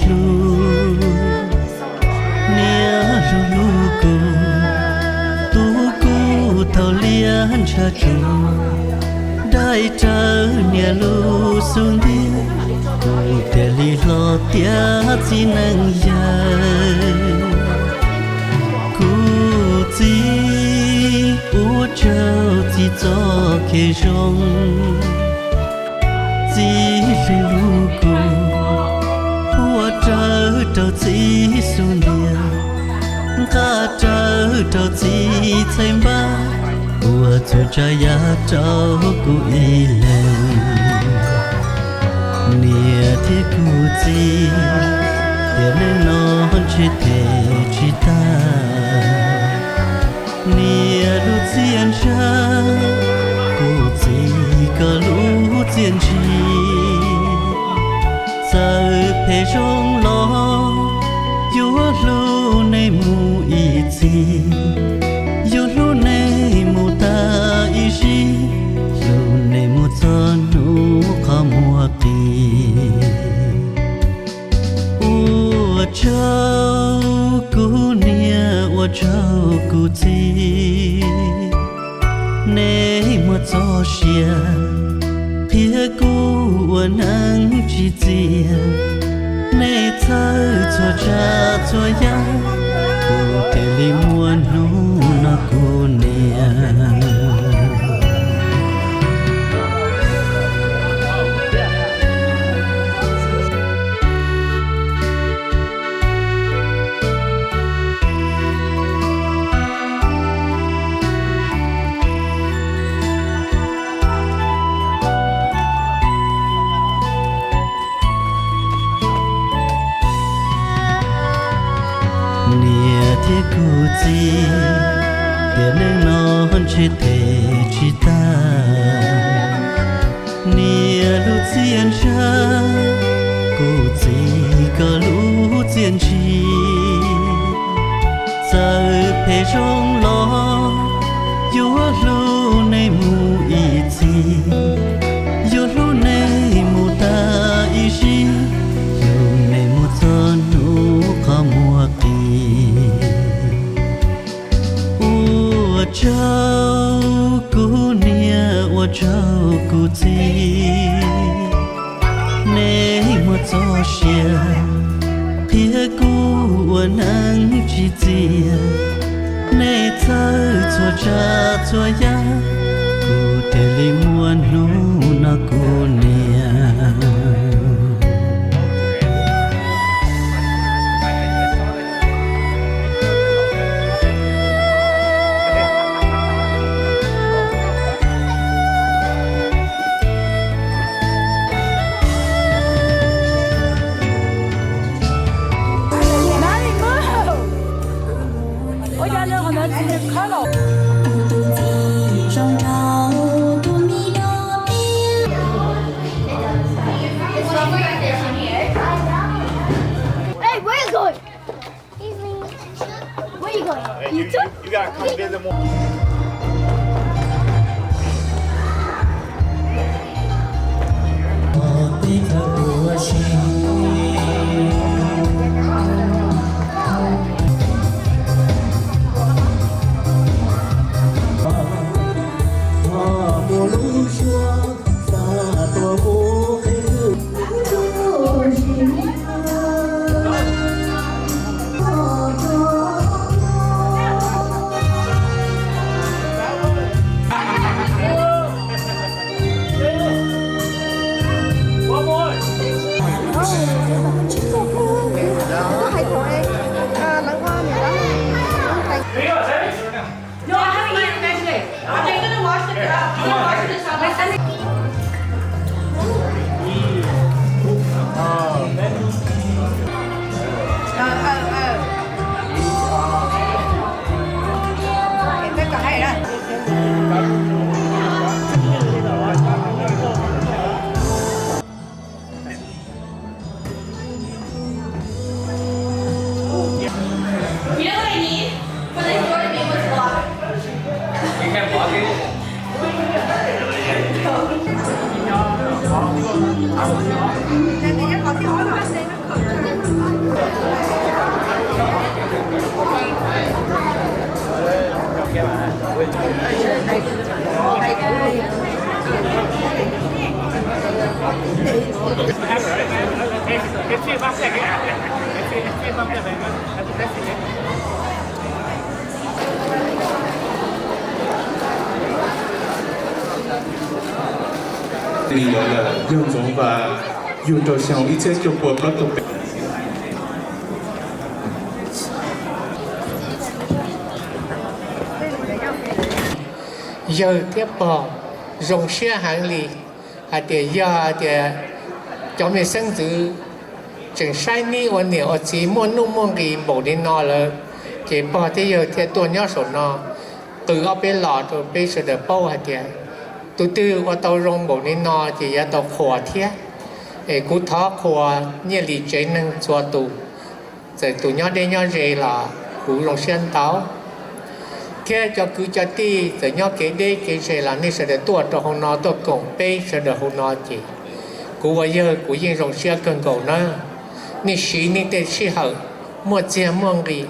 hlub, niam hlub hlub kuv, tu kuv thaum liab ntshav tsuag, dai rawv niam lub xub ntiag, kuv thiaj li hlob tiav txiv neej yawg. Kuv txiv, ua tsaug txiv txoj kev zoo, txiv hlub hlub kuv, ua rawv rau txiv xub ntiag, nqa rawv rau txiv txhais npab, ua txhua tsav yam rau kuv ib leeg. Niam thiab kuv txiv, tiam neej no ntshe them tsis tag. Niam lub txiaj ntsha, kuv txiv koj lub txiaj ntsig, txawm phem zoo los yuav hlub nej mus ib txhis, yuav hlub nej mus tas ib sim, hlub nej mus txog hnub qhov muag qis. Ua tsaug kuv niam, ua tsaug kuv txiv, nej muaj txoj sia qhia kuv ua neej tsis txiag, nej txhawb txhua tsav txhua yam, kuv thiaj li muaj hnub no kuv niam. Niam thiab kuv txiv, tiam neej no ntshe them tsis tag. Niam lub txiaj ntsha, kuv txiv koj lub txiaj ntsig, txawm phem zoo los yuav hlub nej mus ib txhis, yuav hlub nej mus tas ib sim, hlub nej mus txog hnub qhov muag qis. Ua tsaug kuv niam, ua tsaug kuv txiv, nej muaj txoj sia qhia kuv ua neej tsis txiag, nej txhawb txhua tsav txhua yam, kuv thiaj li muaj hnub no kuv niam. Li yuav lawm, yog Ntxoov Vas yug rau xyoo ib txhiab cuaj pua plaub caug peb. Yawg thiab pog zoo siab heev li hais tias yog tias cov me xeeb ntxwv tseem saib neb ua niam ua txiv muaj nuj muaj nqis npaum li no lawm, ces pog thiab yawg thiaj tuaj nyob saum no qw ob peb los rau peb sawv daws paub hais tias tus twg ua tau zoo npaum li no ces yuav tau qhuas thiab. Es kuv thov qhuas Nyiaj Lis tsev neeg txhua tus, txawm tus nyob deb nyob ze los kuv zoo siab ntau. Thiab cov kwv cov tij txawm nyob kev deb kev ze los nej sawv daws tuaj rau hauv no tuaj koom peb sawv daws hauv no ces kuv ua yawg kuv yeej zoo siab kawg nkaus na. Nej siv nej tej sij hawm muaj txiag muaj nqis,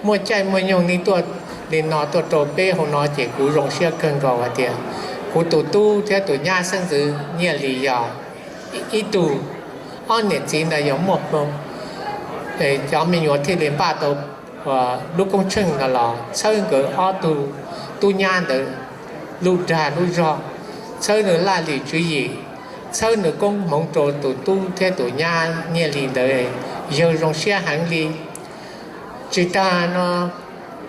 muaj caij muaj nyoog nej tuaj li no tuaj rau peb hauv no ces kuv zoo siab kawg nkaus hais tias kuv tus tub thiab tus nyab xeeb ntxwv Nyiaj Lis yog ib tug, ob niam txiv ntawd yog muaj hmoo, cov me nyuam thiaj li npaj tau lub koob tsheej no los txhawb nkawd ob tug tub nyab ntawd lub dag lub zog, txhawb nws laj lim tswv yim, txhawb nws koob hmoov rau tus tub thiab tus nyab Nyiaj Lis ntawd, yawg zoo siab heev li. Tsis tas no,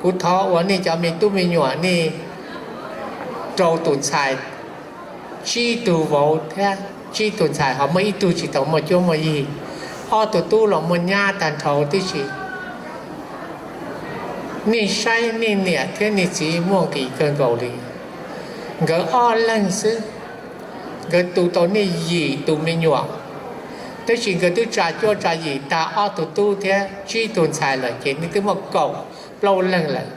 kuv thov ua nej cov me tub me nyuam nej rau tus ntxhais tsib tug vauv thiab tsib tug ntxhais, ho muaj ib tug tsis tau muaj cuab muaj yig, ob tug tub los muaj nyab tag nrho tib si. Nej saib nej niam thiab nej txiv muaj nqis kawg nkaus li. Nkawd ob leeg xwb, nkawd tu tau nej yim tus me nyuam, tab sis nkawd twb tsa cuab tsa yim tag ob tug tub thiab tsib tug ntxhais lawm ces nej twb muaj kaum plaub leeg lawm.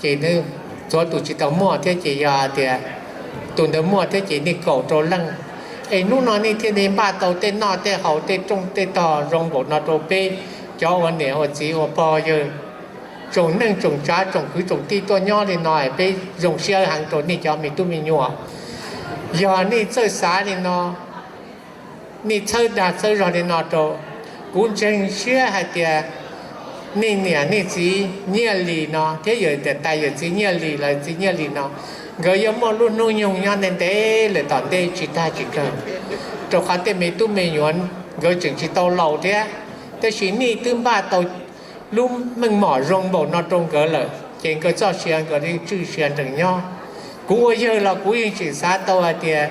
Ces nws txhua tus tsis tau muaj thiab ces yog hais tias tus ntawd muaj thiab ces nej kaum rau leej. Es hnub no nej thiaj li npaj tau tej noj tej haus tej rooj tej tog zoo npaum no rau peb cov ua niam ua txiv ua pog yawg, tsoom neej tsoom tsav tsoom kwv tsoom tij tuaj nyob li no peb zoo siab heev rau nej cov me tub me nyuam. Yog nej txawj xav li no, nej txhawb dag txhawb zog li no rau, kuv ntseeg siab hais tias nej niam nej txiv Nyiaj Lis no thiab yawm tais yawm txiv Nyiaj Lis los txiv Nyiaj Lis no, nkawd yuav muaj lub hnub nyoog nyob ntev ntev lawm tom ntej tsis tag tsis kawg, rau qhov tej me tub me nyuam nkawd tseem tsis tau laus thiab. Tab sis nej twb npaj tau lub meej mom zoo npaum no rau nkawd lawm ces nkawd txoj sia nkawd yeej tswj sia nrees nyob. Kuv ua yawg los kuv yeej tseem xav tau hais tias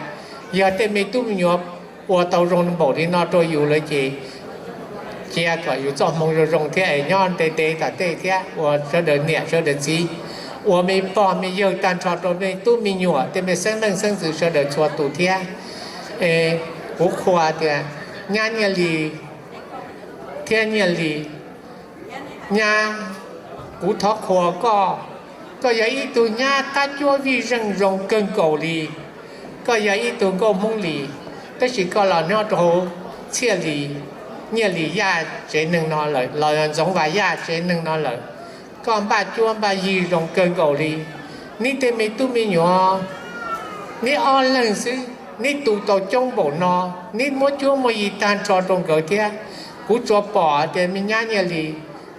yog tej me tub me nyuam ua tau zoo npaum li no rau yus lawm ces cia kom yus txoj hmoo zoo zoo thiab es nyob ntev ntev tom ntej thiab ua sawv daws niam sawv daws txiv, ua me pog me yawg tag nrho rau me tub me nyuam tej me xeeb leej xeeb ntxwv sawv daws txhua tus thiab. Es kuv qhuas tias nyab Nyiaj Lis thiab Nyiaj Lis, nyab, kuv thov qhuas koj. Koj yog ib tug nyab qab cuab vij zeej zoo kawg nkaus li. Koj yog ib tug nkauj Hmoob Lis, tab sis koj los nyob rau hauv Txhiaj Lis, Nyiaj Lis Yaj tsev neeg no lawm los yog Ntxoov Vas Yaj tsev neeg no lawm. Koj npaj cuab npaj yig zoo kawg nkaus li. Neb tej me tub me nyuam, neb ob leeg xwb neb tu tau coob npaum no, neb muab cuab muab yig tag nrho rau nkawd thiab. Kuv tsuas pom tias me nyab Nyiaj Lis,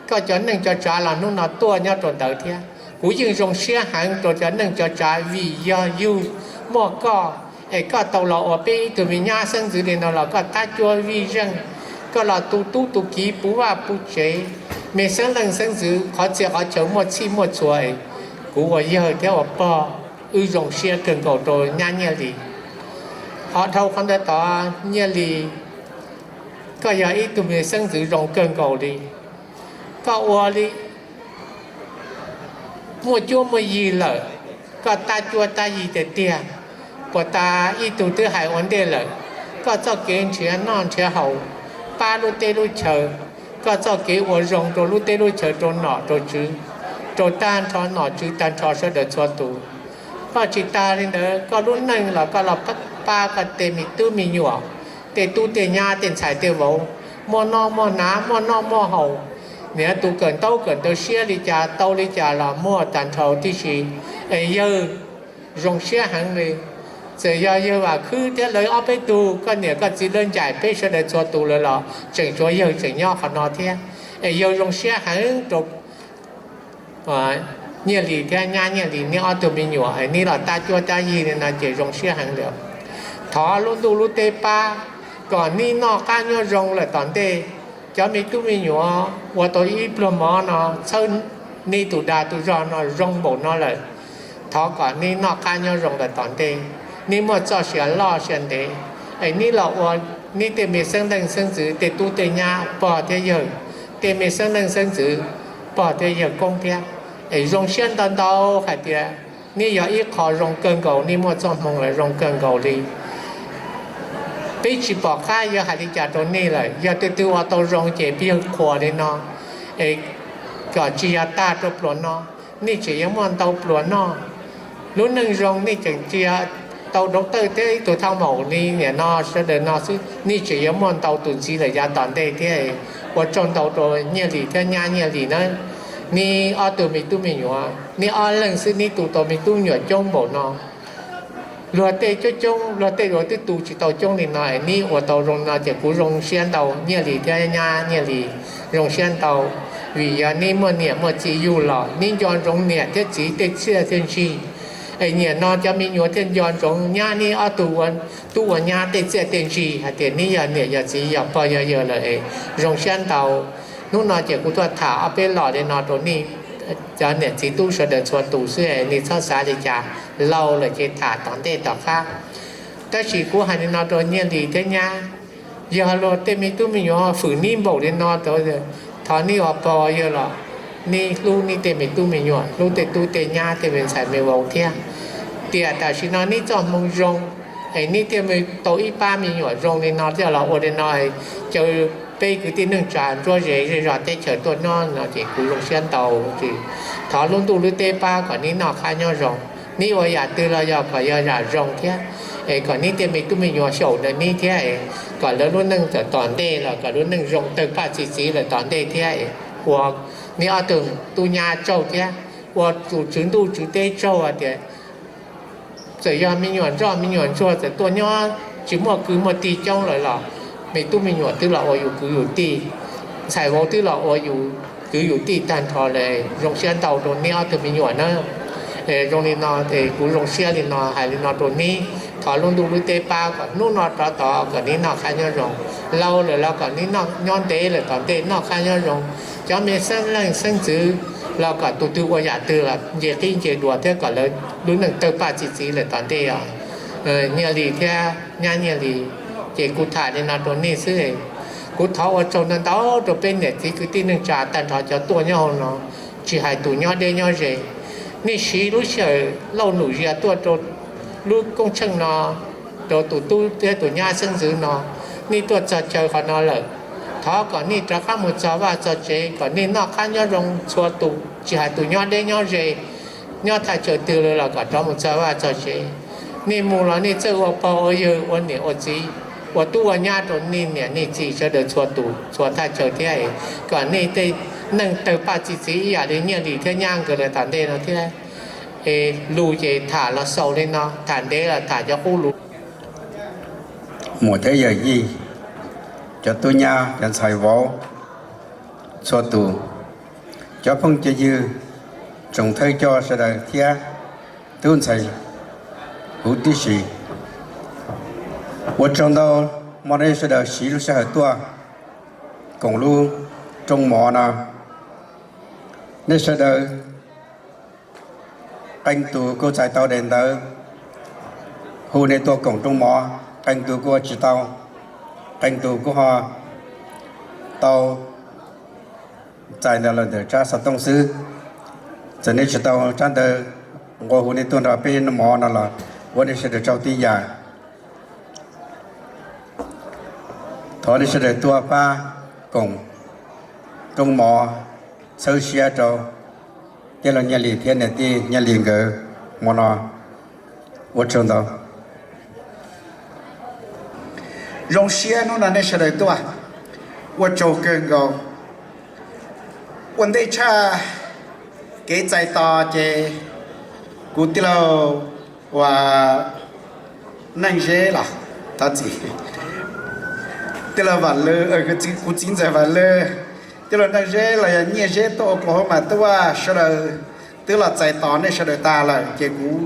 koj cov neej cov tsav los hnub no tuaj nyob rau ntawd thiab. Kuv yeej zoo siab heev rau cov neej cov tsav vim yog yug muaj koj es koj tau los ua peb ib tug me nyab xeeb ntxwv li no los koj qab cuab vij zeej, koj los tu tub tu kiv puv vaj puv tsev, me xeeb leej xeeb ntxwv qhov txhia qhov chaw muaj txhij muaj txhua es kuv ua yawg thiab ua pog wb zoo siab kawg nkaus rau nyab Nyiaj Lis. Ho dhau qhov ntawd tod Nyiaj Lis, koj yog ib tug me xeeb ntxwv zoo kawg nkaus li. Koj ua li muaj cuab muaj yig lawm, koj tab cuab tab yig tiag tiag, puas tas ib tug twb hais ua ntej lawm. Koj txoj kev nrhiav noj nrhiav haus, pab lub teb lub chaw, koj txoj kev ua zoo rau lub teb lub chaw, rau nom rau tswv, rau tag nrho nom tswv tag nrho sawv daws txhua tus. Koj tsis tas li ntawd, koj lub neej los koj los pab koj tej me tub me nyuam, tej tub tej nyab tej ntxhais tej vauv, muaj noj muaj hnav muaj noj muaj haus, niam tus kawm ntaub kawm ntawv siab li cas tau li cas los muaj tag nrho tib si. Es yawg zoo siab heev li. Txawm yog yawg Vam Khwb thiab lawv ob peb tug, koj niam koj txiv lawv ncaim peb sawv daws txhua tus lawm los tseem tshuav yawg tseem nyob qhov no thiab. Es yawg zoo siab heev rau Nyiaj Lis thiab nyab Nyiaj Lis neb ob tug me nyuam, neb los tab cuab tab yig li no ces zoo siab heev li. Thov lub ntuj lub teb pab kom neb noj qab nyob zoo lawm tom ntej. Cov me tub me nyuam ua tau ib pluag mov no txhawb neb tus dag tus zog no zoo npaum no lawm, thov kom neb noj qab nyob zoo lawm tom ntej. Neb muaj txoj sia loj sia ntev, es neb los ua neb tej me xeeb leej xeeb ntxwv tej tub tej nyab pog thiab yawg, tej me xeeb leej xeeb ntxwv pog thiab yawg koob thiab. Es zoo siab ntau ntau hais tias neb yog ib qho zoo kawg nkaus, neb muaj txoj hmoo los zoo kawg nkaus li. Peb tsis pom qab yuav hais li cas rau nej lawm. Yog tus twg ua tau zoo ces peb yawg qhuas li no, es kom tsis yog tag rau pluas no, nej tseem yuav muaj ntau pluas noj. Lub neej zoo nej tseem tsis yog tau doctor thiab ib tug thaj maum li nim no sawv daws no xwb, nej tseem yuav muaj ntau tus ntxiv lawm yav tom ntej thiab. Ua tsaug ntau rau Nyiaj Lis thiab nyab Nyiaj Lis nawb. Neb ob tug me tub me nyuam, neb ob leeg xwb neb tu tau me tub me nyuam coob npaum no. Luag tej coob coob, luag tej luag twb tu tsis tau coob li no, neb ua tau zoo no ces kuv zoo siab ntau. Nyiaj Lis thiab nyab Nyiaj Lis, zoo siab ntau, vim yog neb muaj niam muaj txiv yug los neb nco ntsoov niam thiab txiv tej txiaj tej ntsig. Es nim no cov me nyuam thiaj nco ntsoov nyab neb ob tug ua tub ua nyab tej txiaj tej ntsig hais tias neb yog niam yog txiv yog pog yog yawg lawm es zoo siab ntau. Hnub no ces kuv tuaj tham ob peb los li no rau nej cov niam txiv tub sawv daws txhua tus xwb, nej txhob xav li cas, laus lawm ces tham tom ntej tom qab. Tab sis kuv hais li no rau Nyiaj Lis thiab nyab, yog luag tej me tub me nyuam fwm neb npaum li no, thov neb ua pog yawg los neb hlub neb tej me tub me nyuam, hlub tej tub tej nyab tej me ntxhais me vauv thiab. Tiam tam sim no neb txoj hmoo zoo, es neb thiaj tau ib pab me nyuam zoo li no thiaj los ua li no, caw peb kwv tij neej tsa ntsuab ze zej zog teb chaws tuaj nyob no ces kuv zoo siab ntau. Thov lub ntuj lub teb pab kom neb noj qab nyob zoo, neb ua yam twg los yog kom yog yam zoo thiab, es kom neb tej me tub me nyuam xyaum ntawm neb thiab, kom lawv lub neej txawm tom ntej los kom lub neej zoo tawg paj txi txiv lawm tom ntej thiab. Ua neb ob tug tub nyab tsaug thiab ua tus tswv ntuj tswv teb tsaug hais tias txawm yog me nyuam ntsoj me nyuam ntsuag txawm tuaj nyob tsis muaj kwv muaj tij coob lawm los me tub me nyuam twb los ua yus kwv yus tij, ntxhais vauv twb los ua yus kwv yus tij tag nrho lawm. Zoo siab ntau rau neb ob tug me nyuam na. Zoo li no, kuv zoo siab li no hais li no rau neb. Thov lub ntuj lub teb pab kom hnub no rov tod kom neb noj qab nyob zoo, laus lawm los kom neb nyob ntev lawm tom ntej noj qab nyob zoo. Cov me xeeb leej xeeb ntxwv los kom tus twg ua yam twg los nce qib nce dua thiab kom lawv lub neej tawg paj txi txiv lawm tom ntej os. Nyiaj Lis thiab nyab Nyiaj Lis, ces kuv tham li no rau nej xwb. Kuv thov ua tsaug ntau ntau rau peb niam txiv kwv tij neej tsa tag nrho cov tuaj nyob hauv no, tsis hais tus nyob deb nyob ze. Nej siv lub sij hawm lauj num zias tuaj rau lub koob tsheej no, rau tus tub thiab tus nyab xeeb ntxwv no, nej tuaj txog chaw qhov no lawm, thov kom nej rov qab mus txog vaj txog tsev kom nej noj qab nyob zoo txhua tus, tsis hais tus nyob deb nyob ze, nyob thaj chaw twg lawm los kom rov mus txog vaj txog tsev. Nej mus los nej txawj ua pog ua yawg ua niam ua txiv, ua tub ua nyab rau nej niam nej txiv sawv daws txhua tus txhua thaj chaw thiab, kom nej tej neej tawg paj txi txiv ib yam li Nyiaj Lis thiab nyab nkawd lawm tom ntej no thiab. Es lus ces tham los xaus li no, tham ntev los tham cov qub lus. Muam thiab yawm yij, cov tub nyab cov ntxhais vauv txhua tus, cov phooj cov ywg, tsoom thawj coj sawv daws thiab tub ntxhais huv tib si, ua tsaug ntau hmo no nej sawv daws siv lub sij hawm tuaj koom lub rooj mov no. Nej sawv daws qee tus kuj txais tau daim ntawv hu nej tuaj koom rooj mov, qee tus kuj ua tsis tau, qee tus kuj ho tau txais ntawm los ntawm tsab xov tooj xwb. Txawm nej tsis tau tsab ntawv nqua hu nej tuaj nrog peb noj mov no los ua nej sawv daws tsaug tib yam. Thov nej sawv daws tuaj pab koom rooj mov, txhawb siab rau tij laug Nyiaj Lis thiab niam tij Nyiaj Lis nkawd hmo no. Ua tsaug ntau. Zoo siab hnub no nej sawv daws tuaj, ua tsaug kawg nkaus. Ua ntej tshaj kev txais tos ces Kuv tij laug uas Neej Zeb los, thov txim, tij laug Vam Lwj, kuv txiv ntxawm Vam Lwj, tij laug Neej Zeb los yog Nyiaj Zeb tuaj ua Oklahoma tuaj, sawv daws twb los txais tos nej sawv daws tag lawm ces kuv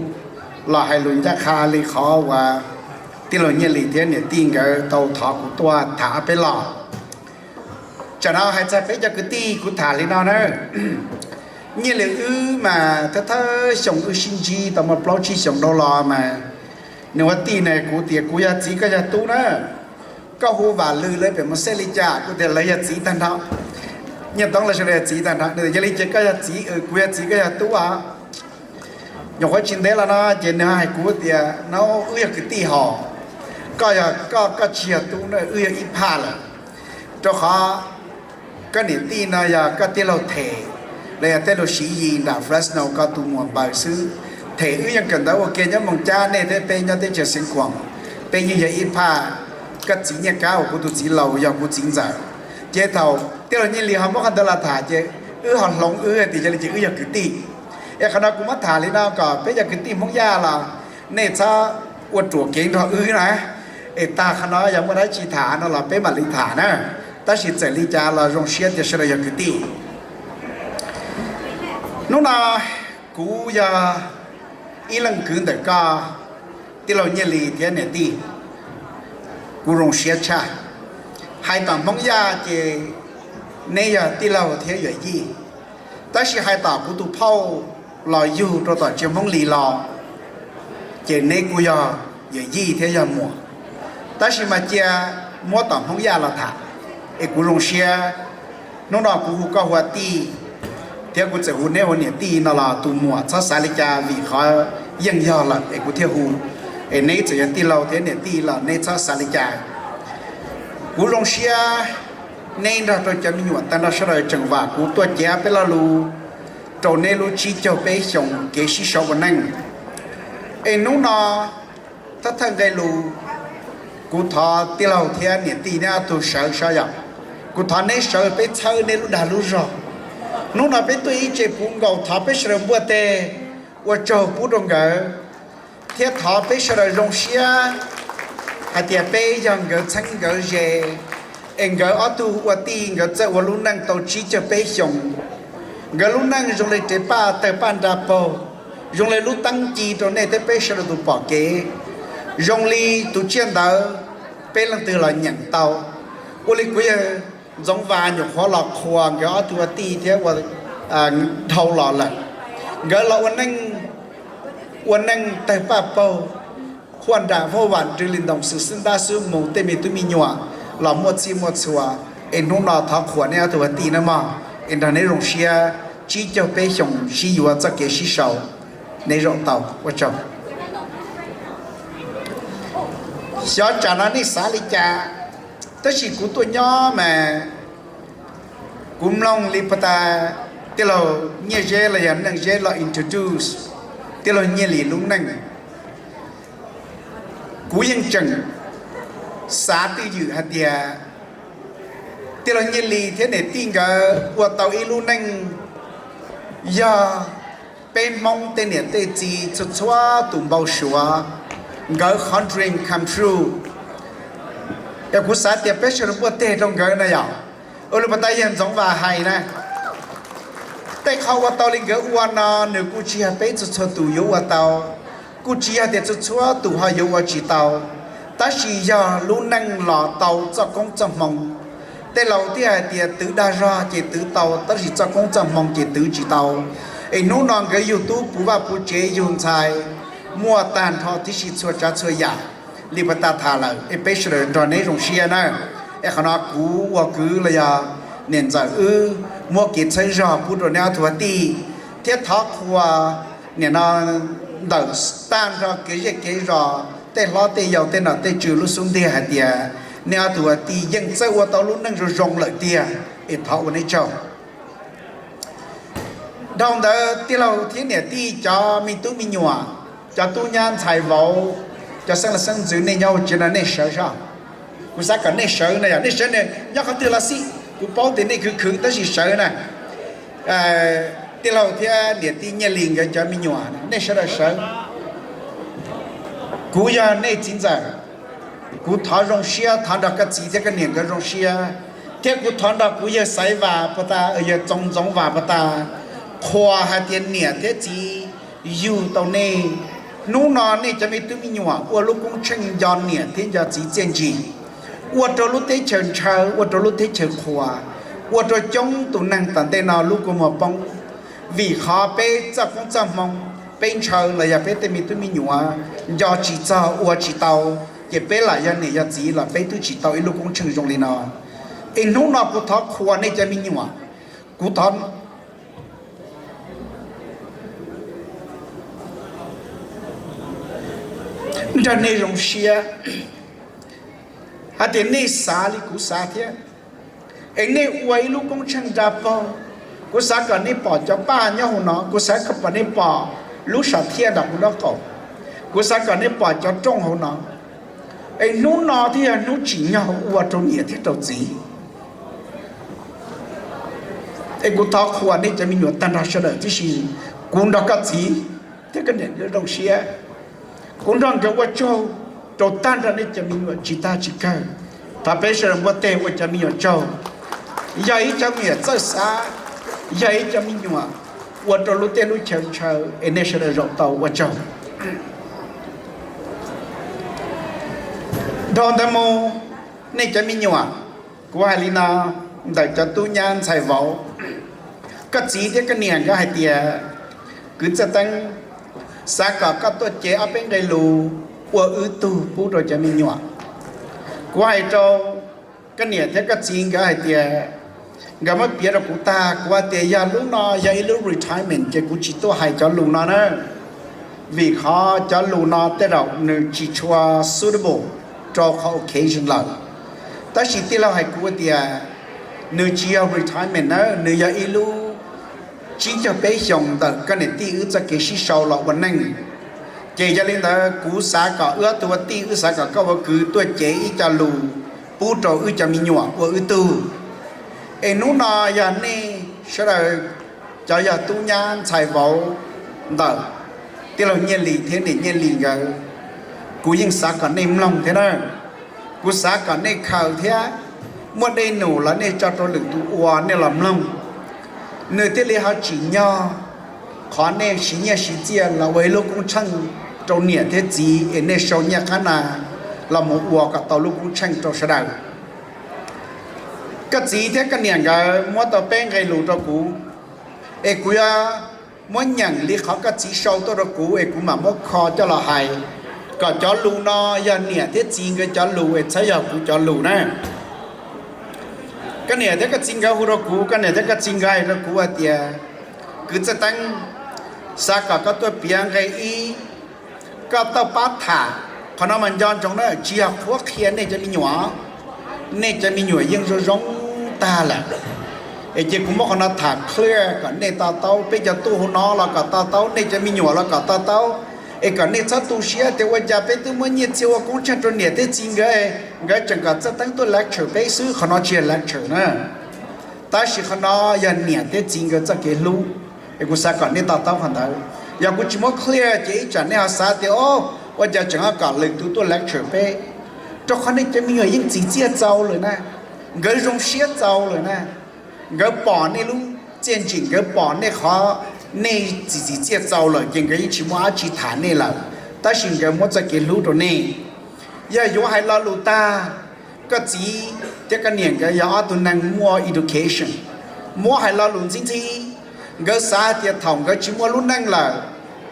los hais lus ncaj qha li qhov uas tij laug Nyiaj Lis thiab niam tij nkawd tau thov kuv tuaj tham ob peb lo. Tsam no hais txog peb cov kwv tij kuv tham li no na. Nyiaj Lis wb mas thawj thawj xyoo wb sib ntsib tau muaj plaub tsib xyoos dhau los mas nws ua tij na kuv tias kuv yog txiv koj yog tub na. Koj hu Vam Lwj lawv pem mus xeb li cas kuv tias lawv yog txiv tag nrho. Nyiaj Toob lawv sawv daws yog txiv tag nrho, nws tias yog li ces koj yog txiv, kuv yog txiv koj yog tub os. Nyuam qhuav tsis ntev los no ces nws hais kuv tias no wb yog kwv tij hos, koj yog koj, koj tsis yog tub na, wb yog ib phaj lawm. Rau qhov koj niam tij no yog koj tij laug Them los yog tej laug Siv Yis nram Fresno koj tus muam npaws xwb. Them wb yeej kawm ntawv ua ke nyob Moos Cab, nej thiab peb nyob teb chaws Xeev Khuam, peb yeej yog ib phaj. Koj txiv Nyiaj Kab uas kuv tus txiv laus yog kuv txiv ntxawm. Ces thaum tij laug Nyiaj Lis ho muab qhov ntawd los tham ces wb ho hloov wb tias yog li ces wb yog kwv tij. Es qhov no kuv muab tham li no kom peb cov kwv tij Hmoob Yaj los nej txhob ua ruam kev nrog wb na. Es tag qhov no yog muaj dab tsi tham no los peb mam li tham na. Tab sis txawm li cas los zoo siab tias sawv daws yog kwv tij. Hnub no kuv yog ib leej kwv ntawm koj, tij laug Nyiaj Lis thiab niam tij, kuv zoo siab tshaj. Hais tom Hmoob Yaj ces neb yog tij laug thiab yawm yij, tab sis hais tom kuv tus phauj los yug rau tom tsev Hmoob Lis los ces neb kuj yog yawm yij thiab yog muam. Tab sis mas cia muab tom Hmoob Yaj los tham, es kuv zoo siab. Hnub no kuv hu koj hu ua tij, thiab kuv txawm hu neb hu ua niam tij no los tus muam txhob xav li cas vim qhov yeej yog lawm es kuv thiaj hu. Es neb txawm yog tij laug thiab niam tij los neb txhob xav li cas. Kuv zoo siab neb nrog rau cov me nyuam tag nrho sawv daws tseem vam kuv tuaj cev peb lo lus rau neb lub tsib caug peb xyoos kev sib sau ua neej. Es hnub no thawj thawj nqe lus, kuv thov tij laug thiab niam tij neb ob tug sawv saib yom. Kuv thov neb sawv peb txhawb neb lub dag lub zog. Hnub no peb tuaj ib tse puv nkaus thov peb sawv daws npuaj teg ua tsaug pub rau nkawd, thiab thov peb sawv daws zoo siab hais tias peb yog nkawd txheeb nkawd ze, es nkawd ob tug ua tij nkawd txawj ua lub neej tau tsib caug peb xyoos. Nkawd lub neej zoo li rev paj tawg paj nra paug, zoo li lub teeb ci rau nej thiab peb sawv daws tus pom kev, zoo li tus tsiaj ntawd peb leej twg los nyeem tau. Ua li kuv yawg Ntxoov Vas nyuam qhuav los qhuas nkawd ob tug ua tij thiab ua dhau los lawm. Nkawd los ua neej, ua neej tawg paj paug, huaj nram huaj vam rw li ntoos xwm xwb ntab xwb mus tej me tub me nyuam los muaj txhij muaj txhua. Es hnub no thov qhuas nej ob tug ua tij nawb mog, es nrog neb zoo siab tsib caug peb xyoos sib yuav txoj kev sib sau. Neb zoo tau ua tsaug. Xyov tsam no nej xav li cas, tab sis kuv tuaj nyob mas kuv mloog li puag ta tij laug Nyiaj Zeb los yog Neej Zeb los introduce tij laug Nyiaj Lis lub neej. Kuv yeej tseem xav twj ywm hais tias tij laug Nyiaj Lis thiab niam tij nkawd ua tau ib lub neej yog peb Hmoob tej niam tej txiv txhua txhua tus npau suav, nkawd qhov dream come true. Es kuv xav tias peb sawv daws npuaj teg rau nkawd na yom. Ua li puag ta yawg Ntxoov Vas hais na, tej qhov ua tau li nkawd ua no nws kuj tsis yog peb txhua txhua tus yuav ua tau, kuj tsis yog tias txhua txhua tus ho yuav ua tsis tau, tab sis yog lub neej los tau txoj koob txoj hmoo. Tej laus thiaj hais tias twv dag zog ces twv tau, tab sis txoj koob txoj hmoo ces twv tsis tau. Es hnub no nkawd yug tub puv vaj puv tsev yug ntxhais, muaj tag nrho tib si txhua tsav txhua yam li puag ta tham lawm, es peb sawv daws nrog neb zoo siab na. Es qhov no kuv ua kwv los yog niam ntxawm wb muab kev txhawb zog pub rau neb ob tug ua tij, thiab thov qhuas nim no ntawm tag nrho kev zej kev zos, tej hlob tej yau, tej nom tej tswv lub xub ntiag hais tias neb ob tug ua tij yeej txawj ua tau lub neej zoo zoo lawm tiag, es thov ua neb tsaug. Dhau ntawd tij laug thiab niam tij, cov me tub me nyuam, cov tub nyab ntxhais vauv, cov xeeb leej xeeb ntxwv nej nyob hauv tsev no nej sawv soj. Kuv xav kom nej sawv na, yog nej sawv nyob qhov twg los xij, kuv paub tias nej khwv khwv tab sis sawv na. Tij laug thiab niam tij Nyiaj Lis nkawd cov me nyuam no, nej sawv daws sawv. Kuv yog nej txiv ntxawm, kuv thov zoo siab, thov nrog koj txiv thiab koj niam nkawd zoo siab, thiab kuv thov nrog kuv yawg Xaiv Vas puag ta, yawg Txoov Ntxoov Vas puag ta, qhuas hais tias niam thiab txiv yug tau nej. Hnub no nej cov me tub me nyuam ua lub koob tsheej nco niam thiab nco txiv txiaj ntsig, ua rau lub teb chaws ntshaw, ua rau lub teb chaws qhuas, ua rau coob tus neeg tom ntej no lub kua muag poob. Vim qhov peb txoj koob txoj hmoo, peb ntshaw los yog peb tej me tub me nyuam nco tsis txog ua tsis tau, ces peb lam yog niam yog txiv los peb twb tsis tau ib lub koob tsheej zoo li no. Es hnub no kuv thov qhuas nej cov me nyuam, kuv thov nrog nej zoo siab hais tias nej xav li kuv xav thiab, es nej ua ib lub koob tsheej nra paug. Kuv xav kom nej pom cov paj nyob hauv no, kuv xav kom nej pom lub sam thiaj nram kuv nraub qaum, kuv xav kom nej pom cov rooj hauv no. Es hnub no thiaj yog hnub tsim nyog ua rau niam thiab rau txiv. Es kuv thov qhuas nej cov me nyuam tag nrho sawv daws tib si, kuv nrog koj txiv thiab koj niam nkawd zoo siab. Kuv nrog nkawd ua tsaug rau tag nrho nej cov me nyuam tsis tag tsis kawg. Thov peb sawv daws npuaj teg ua cov me nyuam tsaug. Yog ib cov me nyuam txawj xav, yog ib cov me nyuam ua rau lub teb lub chaw ntshaw, es nej sawv daws zaum tau, ua tsaug. Dhau ntawd mus, nej cov me nyuam, kuv hais li no ntawm cov tub nyab ntxhais vauv, koj txiv thiab koj niam nkawd hais tias, kwv Txawj Teeb, xav kom koj tuaj cev ob peb nqe lus ua wb tug pub rau cov me nyuam. Kuv hais rau koj niam thiab koj txiv nkawd hais tias, nkawd muab piav rau kuv tag, kuv hais tias yog lub no yog ib lub retirement ces kuv tsis tuaj hais cov lus no na, vim qhov cov lus no tej zaum nws tsis tshua suitable rau qhov occasion lawm. Tab sis tij laug hais kuv tias nws tsis yog retirement na, nws yog ib lub tsib caug peb xyoos ntawm koj niam tij wb txoj kev sib sau los ua neej. Ces yog li ntawd kuv xav kom wb ob tug ua tij, wb xav kom koj ua kwv tuaj cev ib co lus pub rau wb cov me nyuam ua wb tug. Es hnub no yog nej sawv daws cov yog tub nyab ntxhais vauv ntawm tij laug Nyiaj Lis thiab niam Nyiaj Lis nkawd, kuv yeej xav kom nej mloog thiab na. Kuv xav kom nej khaws thiab, muaj dej num los nej tso rau lwm tus ua, nej los mloog. Nws thiaj li ho tsim nyog qhov nej siv nyiaj siv txiaj los ua ib lub koob tsheej rau niam thiab txiv, es nej sau nyiaj qab na los mus ua kom tau lub koob tsheej rau sawv daws. Koj txiv thiab koj niam nkawd muab tau peb nqe lus rau kuv, es kuv yuav muab nyeem li qhov koj txiv sau tuaj rau kuv, es kuv mam muab kho coj los hais, kom cov lus no yog niam thiab txiv nkawd cov lus, es txhob yog kuv cov lus na. Koj niam thiab koj txiv nkawd hu rau kuv, koj niam thiab koj txiv nkawd hais rau kuv hais tias, kwv Txawj Teeb, xav kom koj tuaj piav nqe ib, koj tau pab tham. Qhov no mas nco ntsoov na, tsis yog qhuab qhia nej cov me nyuam, nej cov me nyuam yeej zoo zoo tag lawm. Es ces kuv muab qhov no tham clear kom nej to taub, peb cov tub hauv no los kom to taub, nej cov me nyuam los kom to taub. Es kom nej txhob tu siab tias ua cas peb twb muab nyiaj txiag ua koob tsheej rau niam thiab txiv nkawd, nkawd tseem kom Txawj Teeb tuaj lecture peb xwb, qhov no tsis yog lecture na. Tab sis qhov no yog niam thiab txiv nkawd txoj kev hlub, es kuv xav kom nej to taub qhov ntawd. Yog kuv tsis muab clear ces ib tsam nej ho xav tias, o, ua cas tseem ho kom lwm tus tuaj lecture peb. Rau qhov nej cov me nyuam yeej txim txiaj txaus lawm na, nkawd zoo siab txaus lawm na. Nkawd pom nej lub txiaj ntsim, nkawd pom nej qhov nej txim txim txiaj txaus lawm ces nkawd yeej tsis muaj dab tsi tham nej lawm, tab sis nkawd muab txoj kev hlub rau nej. Yog yuav hais lo lus tag, koj txiv thiab koj niam nkawd yog ob tug neeg muaj education, muab hais lo lus ntxhib ntxhib. Nkawd xav hais tias thaum nkawd tsis muaj lub neej lawm,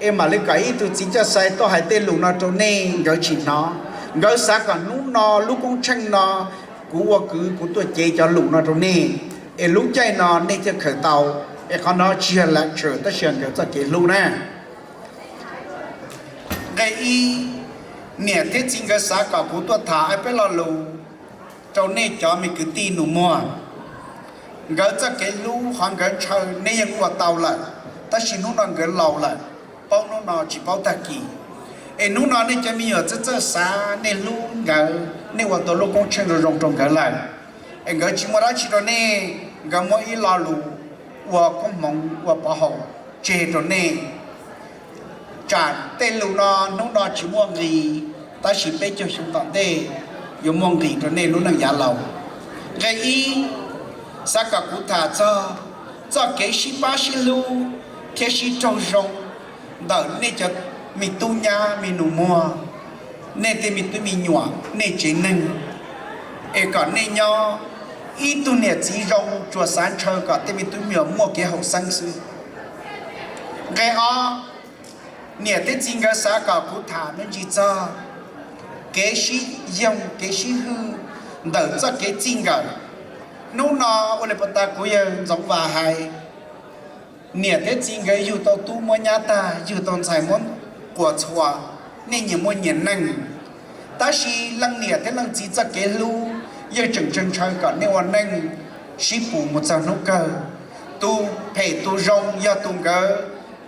es mam li kom ib tug txiv coj xai tuaj hais tej lus no rau nej nkawd tsis hnov. Nkawd xav kom hnub no lub koob tsheej no kuv ua kwv kuv tuaj cev cov lus no rau nej, es lub caij no nej thiaj khaws tau. Es qhov no tsis yog lecture tab sis yog nkawd txoj kev hlub na. Nqe ib, niam thiab txiv nkawd xav kom kuv tuaj tham ob peb lo lus rau nej cov me kwv tij nus muag. Nkawd txoj kev hlub qhov nkawd ntshaw nej yeej ua tau lawm, tab sis hnub no nkawd laus lawm, paub hnub no tsis paub tag kis. Es hnub no nej cov me nyuam txawj txawj xav, nej hlub nkawd, nej ua tau lub koob tsheej zoo zoo rau nkawd lawm. Es nkawd tsis muaj dab tsi rau nej, nkawd muab ib lo lus ua koob hmoov ua pov haum tseg rau nej. Tsam tej lus no hnub no tsis muaj nqis, tab sis peb caug xyoo tom ntej yuav muaj nqis rau nej lub neej yav laus. Nqe ib, xav kom kuv tham txog txoj kev sib pab sib hlub thiab sib raug zoo ntawm nej cov me tub nyab me nus muag, nej tej me tub me nyuam, nej tsev neeg, es kom nej nyob ib tug niam txiv zoo tsuas xav ntshaw kom tej me tub me nyuam muaj kev haum xeeb xwb. Nqe ob, niam thiab txiv nkawd xav kom kuv tham me ntsis txog kev sib yoog kev sib hwm ntawm txoj kev txij nkawm. Hnub no ua li puas tas kuv yawg Ntxoov Vas hais, niam thiab txiv nkawd yug tau tub muab nyab tag, yug tau ntxhais muab quas txhua, nej nyias muaj nyias neej. Tab sis leej niam thiab leej txiv txoj kev hlub yeej tseem ntshaw ntshaw kom nej ua neej sib pus mus txog hnub kawg. Tus phem tus zoo yog tus nkawd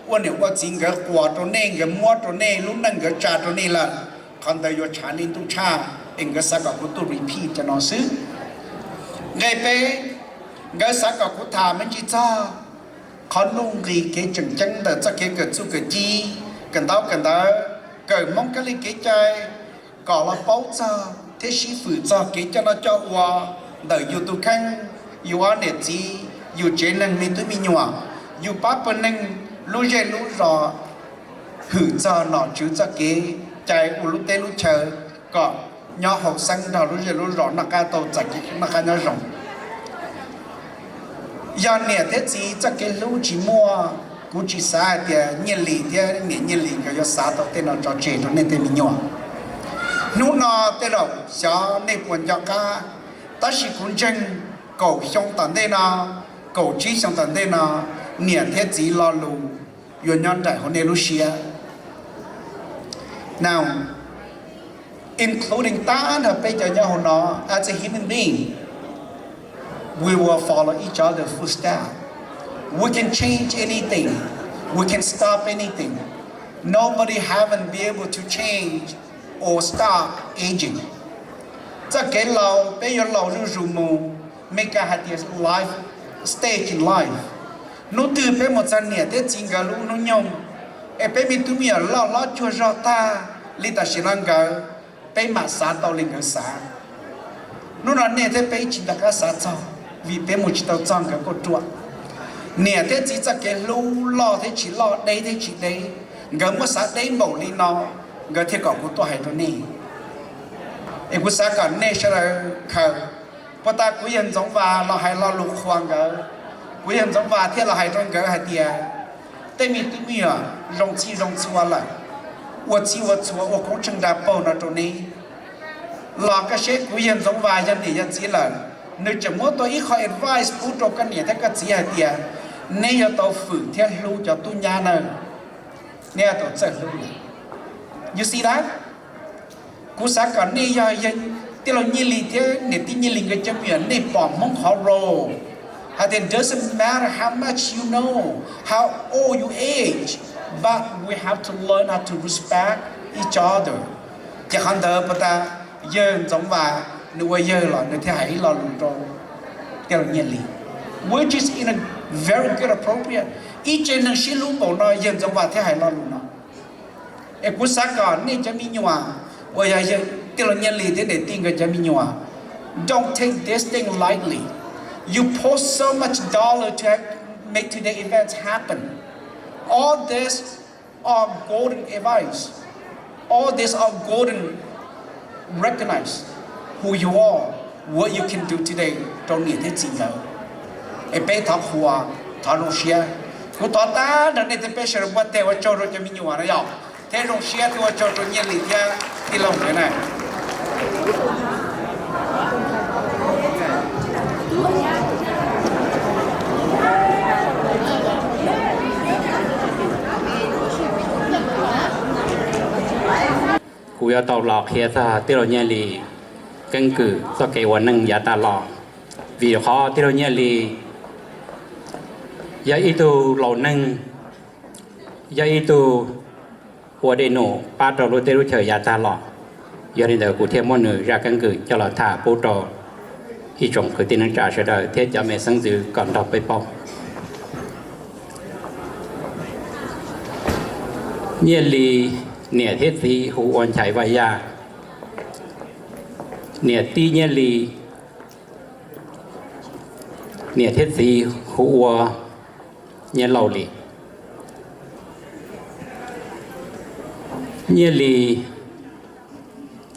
ua niam ua txiv nkawd quas rau nej, nkawd muab rau nej, lub neej nkawd tsa rau nej lawm. Qhov ntawd yuav tshav nej ntuj tshaj, es nkawd xav kom kuv tuaj repeat cov no xwb. Nqe peb, nkawd xav kom kuv tham me ntsis txog qhov nuj nqis kev tseem ceeb ntawm txoj kev kawm txuj kawm ci, kawm ntaub kawm ntawv, kawm Hmoob kab li kev cai, kom los paub txog thiab sib fwm txog kev coj noj coj ua ntawm yus tus kheej, yus ob niam txiv, yus tsev neeg me tub me nyuam, yus pab pawg neeg, lub zej lub zos, hwm txog nom tswv txoj kev cai ua lub teb lub chaw kom nyob haum xeeb nrog lub zej lub zos noj qab tau txais kev noj qab nyob zoo. Yog niam thiab txiv txoj kev hlub tsis muaj, kuv tsis xav hais tias Nyiaj Lis thiab niam Nyiaj Lis nkawd yuav xav tau tej no tso tseg rau nej tej me nyuam. Hnub no tej zaum xyov nej puas nco qab, tab sis kuv ntseeg kaum xyoo tom ntej no, kaum tsib xyoo tom ntej no, niam thiab txiv lo lus yuav nyob nraim hauv nej lub siab. Now, including tag nrho peb cov nyob hauv no, as a human being, we will follow each other footstep. We can change anything. We can stop anything. Nobody haven't been able to change or stop aging. Txoj kev laus peb yuav laus zuj zus mus, Meskas hais tias life stage in life. Hnub twg peb mus txog niam thiab txiv nkawd lub hnub nyoog, es peb me tub me nyuam loj hlob cuag zog tag li tam sim no nkawd, peb mam xav tau li nkawd xav. Hnub no nej thiab peb tsis nco qab xav txog, vim peb mus tsis tau txog nkawd kuj ruam. Niam thiab txiv txoj kev hlub loj thiab tsis loj, deb thiab tsis deb, nkawd muab xav deb npaum li no, nkawd thiaj kom kuv tuaj hais rau nej. Es kuv xav kom nej sawv daws khaws, puas tas kuv yawg Ntxoov Vas los hais lo lus qhuas nkawd, kuv yawg Ntxoov Vas thiaj los hais rau nkawd hais tias, tej me tub me nyuam zoo txhij zoo txhua lawm, ua txhij ua txhua ua koob tsheej nra paug no rau neb. Los koj seb kuv yawg Ntxoov Vas yog niam yog txiv lawm, nws tseem muab tau ib qho advice pub rau koj niam thiab koj txiv hais tias, neb yuav tau fwm thiab hlub cov tub nyab nawb, neb yuav tau txawj hlub lawm. You see that? Kuv xav kom nej yog tij laug Nyiaj Lis thiab niam tij Nyiaj Lis nkawd cov me nyuam, nej pom Hmoob qhov role hais tias, doesn't matter how much you know, how old you age, but we have to learn how to respect each other. Ces qhov ntawd puas tas yawg Ntxoov Vas nws ua yawg los nws thiaj hais ib lo lus rau tij laug Nyiaj Lis, which is in a very good appropriate. Ib tsev neeg sib hlub npaum no yawg Ntxoov Vas thiaj hais lo lus no. Es kuv xav kom nej cov me nyuam uas yog tij laug Nyiaj Lis thiab niam tij nkawd cov me nyuam, don't take this thing lightly. You post so much dollar to have, make today events happen. All this are golden advice. All this are golden, recognize who you are, what you can do today rau niam thiab txiv nkawd. Es peb thov qhuas, thov zoo siab. Kuv thov tag nrho nej thiab peb sawv daws npuaj teg ua tsaug rau cov me nyuam no yog, thiab zoo siab thiab ua tsaug rau Nyiaj Lis thiab tij laug nkawd na. Kuv yuav tau los qhia txog tij laug Nyiaj Lis keeb kwm txoj kev ua neej yav tag los, vim qhov tij laug Nyiaj Lis yog ib tug laus neeg, yog ib tug ua dej num pab rau lub teb lub chaws yav tag los. Yog li ntawd kuv thiaj muab nws zaj keeb kwm coj los tham pub rau ib tsoom kwv tij neej tsa sawv daws thiab cov me xeeb ntxwv kom nrog peb paub. Nyiaj Lis niam thiab txiv hu ua Nchaiv Vaj Yaj. Niam tij Nyiaj Lis, niam thiab txiv hu ua Nyiaj Lauj Lis. Nyiaj Lis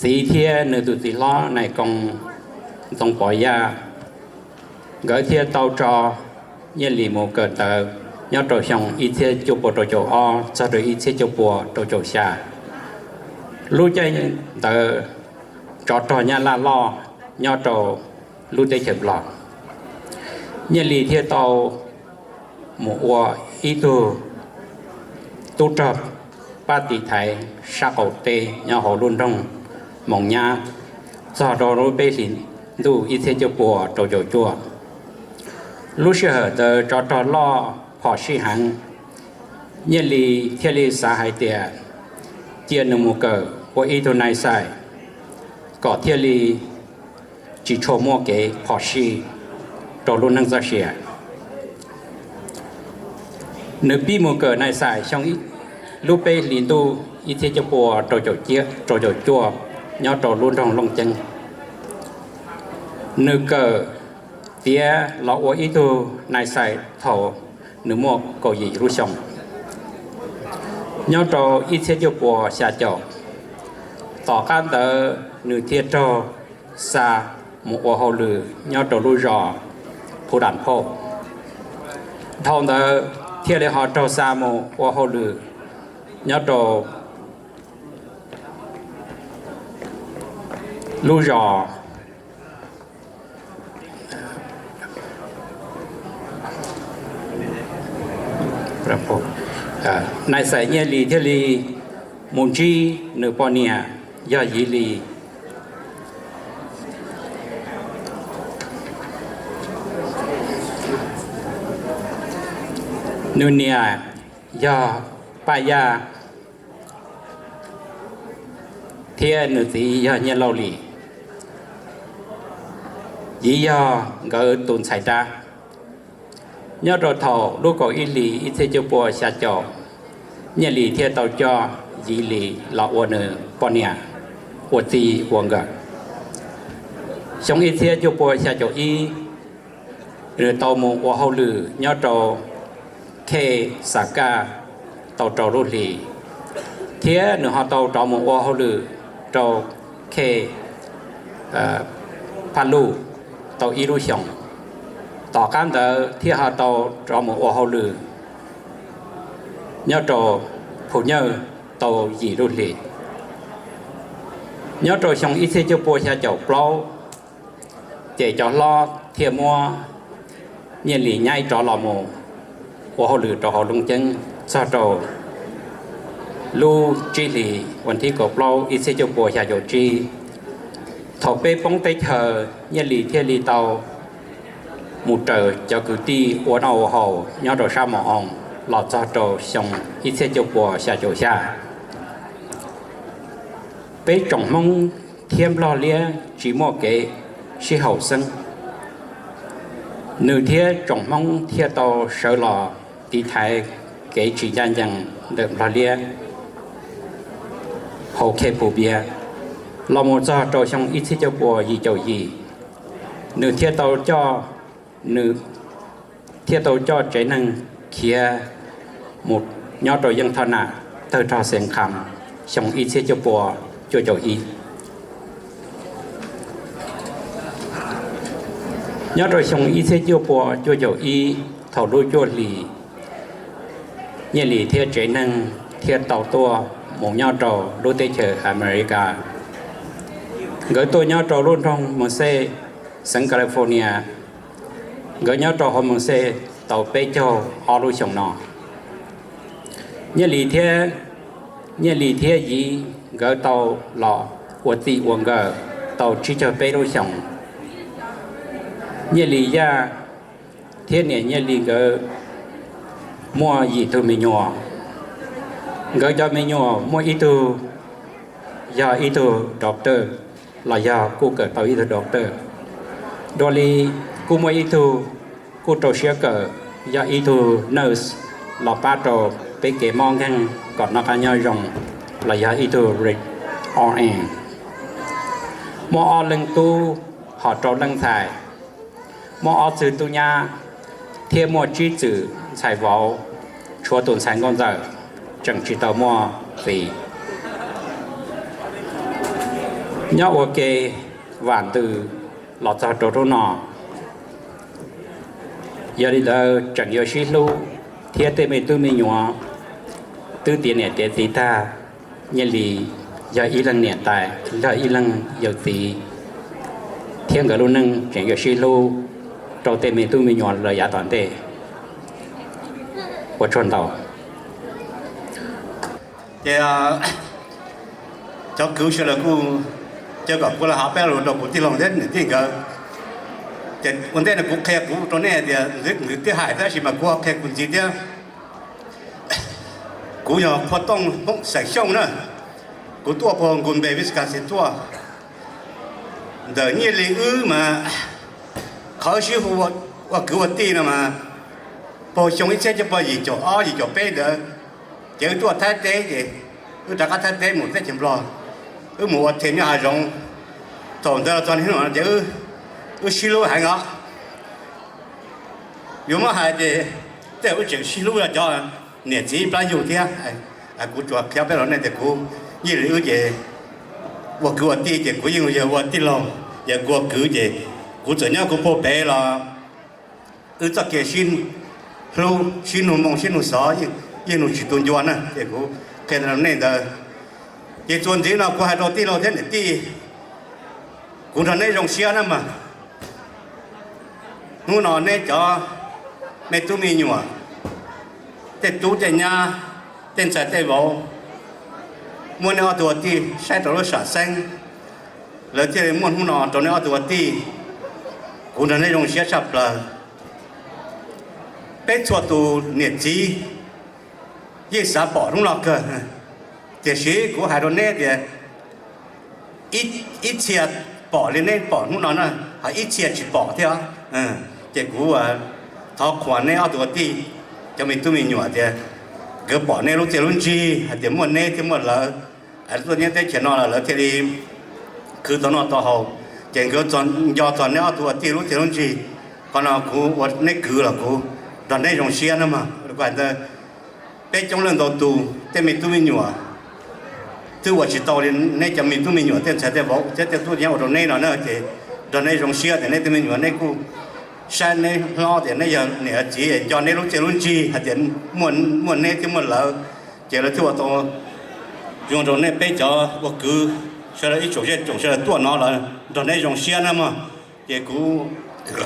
txiv thiab nws tus txiv hlob Nais Koo Ntxoov Pov Yaj, nkawd thiaj tau tso Nyiaj Lis mus kawm ntawv nyob rau xyoo ib txhiab cuaj puas rau caum ob txog rau ib txhiab cuaj puas rau caum xya. Lub caij ntawd tsov rog Nyab Laj loj nyob rau lub teb chaws Nplog. Nyiaj Lis thiaj tau mus ua ib tug tub rog pab tiv thaiv sab qaum teb nyob hauv lub nroog Moos Nyab txog rau lub peb hlis ntuj ib txhiab cuaj puas rau caum cuaj. Lub sij hawm ntawd tsov rog loj phom sij heev, Nyiaj Lis thiaj li xav hais tias cia nws mus kawm ua ib tug nais xais kom thiaj li tsis tshua muaj kev phom sij rau lub neej txoj sia. Nws pib mus kawm nais xais xyoo lub peb hlis ntuj ib txhiab cuaj puas rau caum cuaj nyob rau lub nroog Looj Ceeb. Nws kawm tiav los ua ib tug nais xais thaum nws muaj kaum yim lub xyoo. Nyob rau ib txhiab cuaj puas xya caum, tom qab ntawd nws thiaj raug xa mus ua hauj lwm nyob rau lub zos Phu Dam Phauj. Dhau ntawd thiaj li ho raug xa mus ua hauj lwm nyob rau lub zos Nais xais Nyiaj Lis thiaj li mus ntsib nws poj niam yog Yiv Lis. Nws niam yog Paj Yaj thiab nws txiv yog Nyiaj Lauj Lis. Yiv yog nkawd tus ntxhais dab. Nyob rau thaum lub kaum ib hlis ib txhiab cuaj puas xya caum, Nyiaj Lis thiaj tau coj Yiv Lis los ua nws poj niam ua txij ua nkawm. Xyoo ib txhiab cuaj puas xya caum ib, nws tau mus ua hauj lwm nyob rau khej Xam Kaj tau rau lub hlis, thiab nws ho tau rov mus ua hauj lwm rau khej Phaj Luj tau ib lub xyoos. Tom qab ntawd thiaj ho tau rov mus ua hauj lwm nyob rau Phu Nyawj tau yim lub hlis. Nyob rau xyoo ib txhiab cuaj puas xya caum plaub, ces cov hlob thiaj muab Nyiaj Lis nyaib rov los mus ua hauj lwm rau hauv Looj Ceeb txog rau lub tsib hlis vas thib kaum plaub ib txhiab cuaj puas xya caum tsib. Thaum peb poob teb chaws, Nyiaj Lis thiaj li tau mus raws cov kwv tij ua noj ua haus nyob rau sab Mos Oo los txog rau xyoo ib txhiab cuaj puas xya caum xya. Peb tsoom Hmoob thiab Nplog Liab tsis muaj kev sib haum xeeb, nws thiab tsoom Hmoob thiaj tau sawv los tiv thaiv kev tsis ncaj ncees ntawm Nplog Liab hauv Khej Phu Npiab. Los mus txog rau xyoo ib txhiab cuaj puas yim caum yim, nws thiaj tau coj, nws thiaj tau coj tsev neeg khiav mus nyob rau Yeej Thoj Nam tawg rog Xeev Kham xyoo ib txhiab cuaj puas cuaj caum ib. Nyob rau xyoo ib txhiab cuaj puas cuaj caum ib, thaum lub cuaj hlis, Nyiaj Lis thiab tsev neeg thiaj tau tuaj mus nyob rau lub teb chaws Amelikas. Nkawd tuaj nyob rau lub nroog Merced, xeev California. Nkawd nyob rau hauv Merced tau peb caug ob lub xyoos no. Nyiaj Lis thiab, Nyiaj Lis thiab Yiv nkawd tau los ua txij ua nkawm tau tsib caug peb lub xyoos. Nyiaj Lis Yaj thiab niam Nyiaj Lis nkawd muaj yim tug me nyuam. Nkawd cov me nyuam muaj ib tug yog ib tug doctor los yog kuj kawm tau ib tug doctor. Dua li kuj muaj ib tug kuj rau siab kawm yog ib tug nurse los pab rau peb kev mob nkeeg kom noj qab nyob zoo los yog ib tug R N. Muaj ob leeg tub hos rau leej ntxhais, muaj ob txwg tub nyab, thiab muaj tsib txwm ntxhais vauv, tshuav tus ntxhais nkauj ntxawm tseem tsis tau muaj txiv. Nyob ua ke vam ntws los txog rau hnub no, yog li ntawd tseem yuav sib hlub, thiab tej me tub me nyuam twb tiav niam tiav txiv tag, Nyiaj Lis yog ib leeg niam tais, yog ib leeg yawm txiv, thiab nkawd lub neej tseem yuav sib hlub rau tej me tub me nyuam los yav tom ntej. Ua tsaug ntau. Ces cov kwv sawv daws kuj caw kom kuv los hais peb lo lus rau kuv tij laug thiab niam tij nkawd. Ces ua ntej no kuv qhia kuv rau nej tias, nws twb hais tab sis mas kuv ho qhia kuv ntxiv thiab. Kuv yog Phuaj Tooj Hmoob xeem Xyooj na, kuv tuaj puag Green Bay, Wisconsin tuaj. Ntawm Nyiaj Lis wb mas qhov wb sib hu ua kwv ua tij no mas puag xyoo ib txhiab cuaj pua yim caum ob yim caum peb ntawd, ces wb tuaj Thaib teb ces wb rov qab Thaib teb mus teb chaws Nplog, wb mus ua them nyob hav zoov. Thaum ntawd los txog niaj hnub no ces wb sib hlub heev os. Yuav muab hais ces tej zaum wb tseem sib hlub yog cov niam txiv ib plab yug thiab. Kuv tsuas qhia peb los nej tias kuv Nyiaj Lis wb ces ua kwv ua tij ces kuv yeej yog ua tij laug, yog kuv ua kwv ces kuv txawm nyob kuv puag pem los wb txoj kev sib hlub, sib nug moo sib nug xov, yeej nug tsis tu ncua na. Ces kuv qhia rau nej ntawd. Ces txuas ntxiv no kuv hais rau tij laug thiab niam tij, kuv nrog neb zoo siab na mas. Hnub no neb cov me tub me nyuam, tej tub tej nyab, tej ntxhais tej vauv, muab neb ob tug ua tij saib rau lub sam xeeb, lawv thiaj li muaj hnub no rau neb ob tug ua tij. Kuv nrog neb zoo siab tshaj plaws. Peb txhua tus niam txiv yeej xav pom hnub no kawg, tiam sis kuv hais rau neb tias ib txhia pom li neb pom hnub no na, ho ib txhia tsis pom thiab. Ces kuv thov qhuas neb ob tug ua tij, cov me tub me nyuam tias nkawd pom neb lub txiaj lub ntsig hais tias muaj neb thiab muaj lawv tuaj nyob teb chaws no los lawv thiaj li khwv tau noj tau haus, ces nkawd nco txog neb ob tug ua tij lub txiaj lub ntsig. Qhov no kuv ua neb kwv los kuv nrog neb zoo siab na mog. Peb coob leej ntau tus tej me tub me nyuam twb ua tsis tau li neb cov me tub me nyuam tej ntxhais tej vauv thiab tej tub nyab ua rau neb no na, ces nrog neb zoo siab tias neb tej me nyuam neb kuj saib neb hlob tias neb yog niam txiv nco neb lub txiaj lub ntsig hais tias muaj neb thiab muaj lawv, ces lawv thiaj ua tau zoo rau nej peb cov ua kwv sawv daws ib tsoom zej tsoom sawv daws tuaj no los nrog neb zoo siab na mog. Ces kuv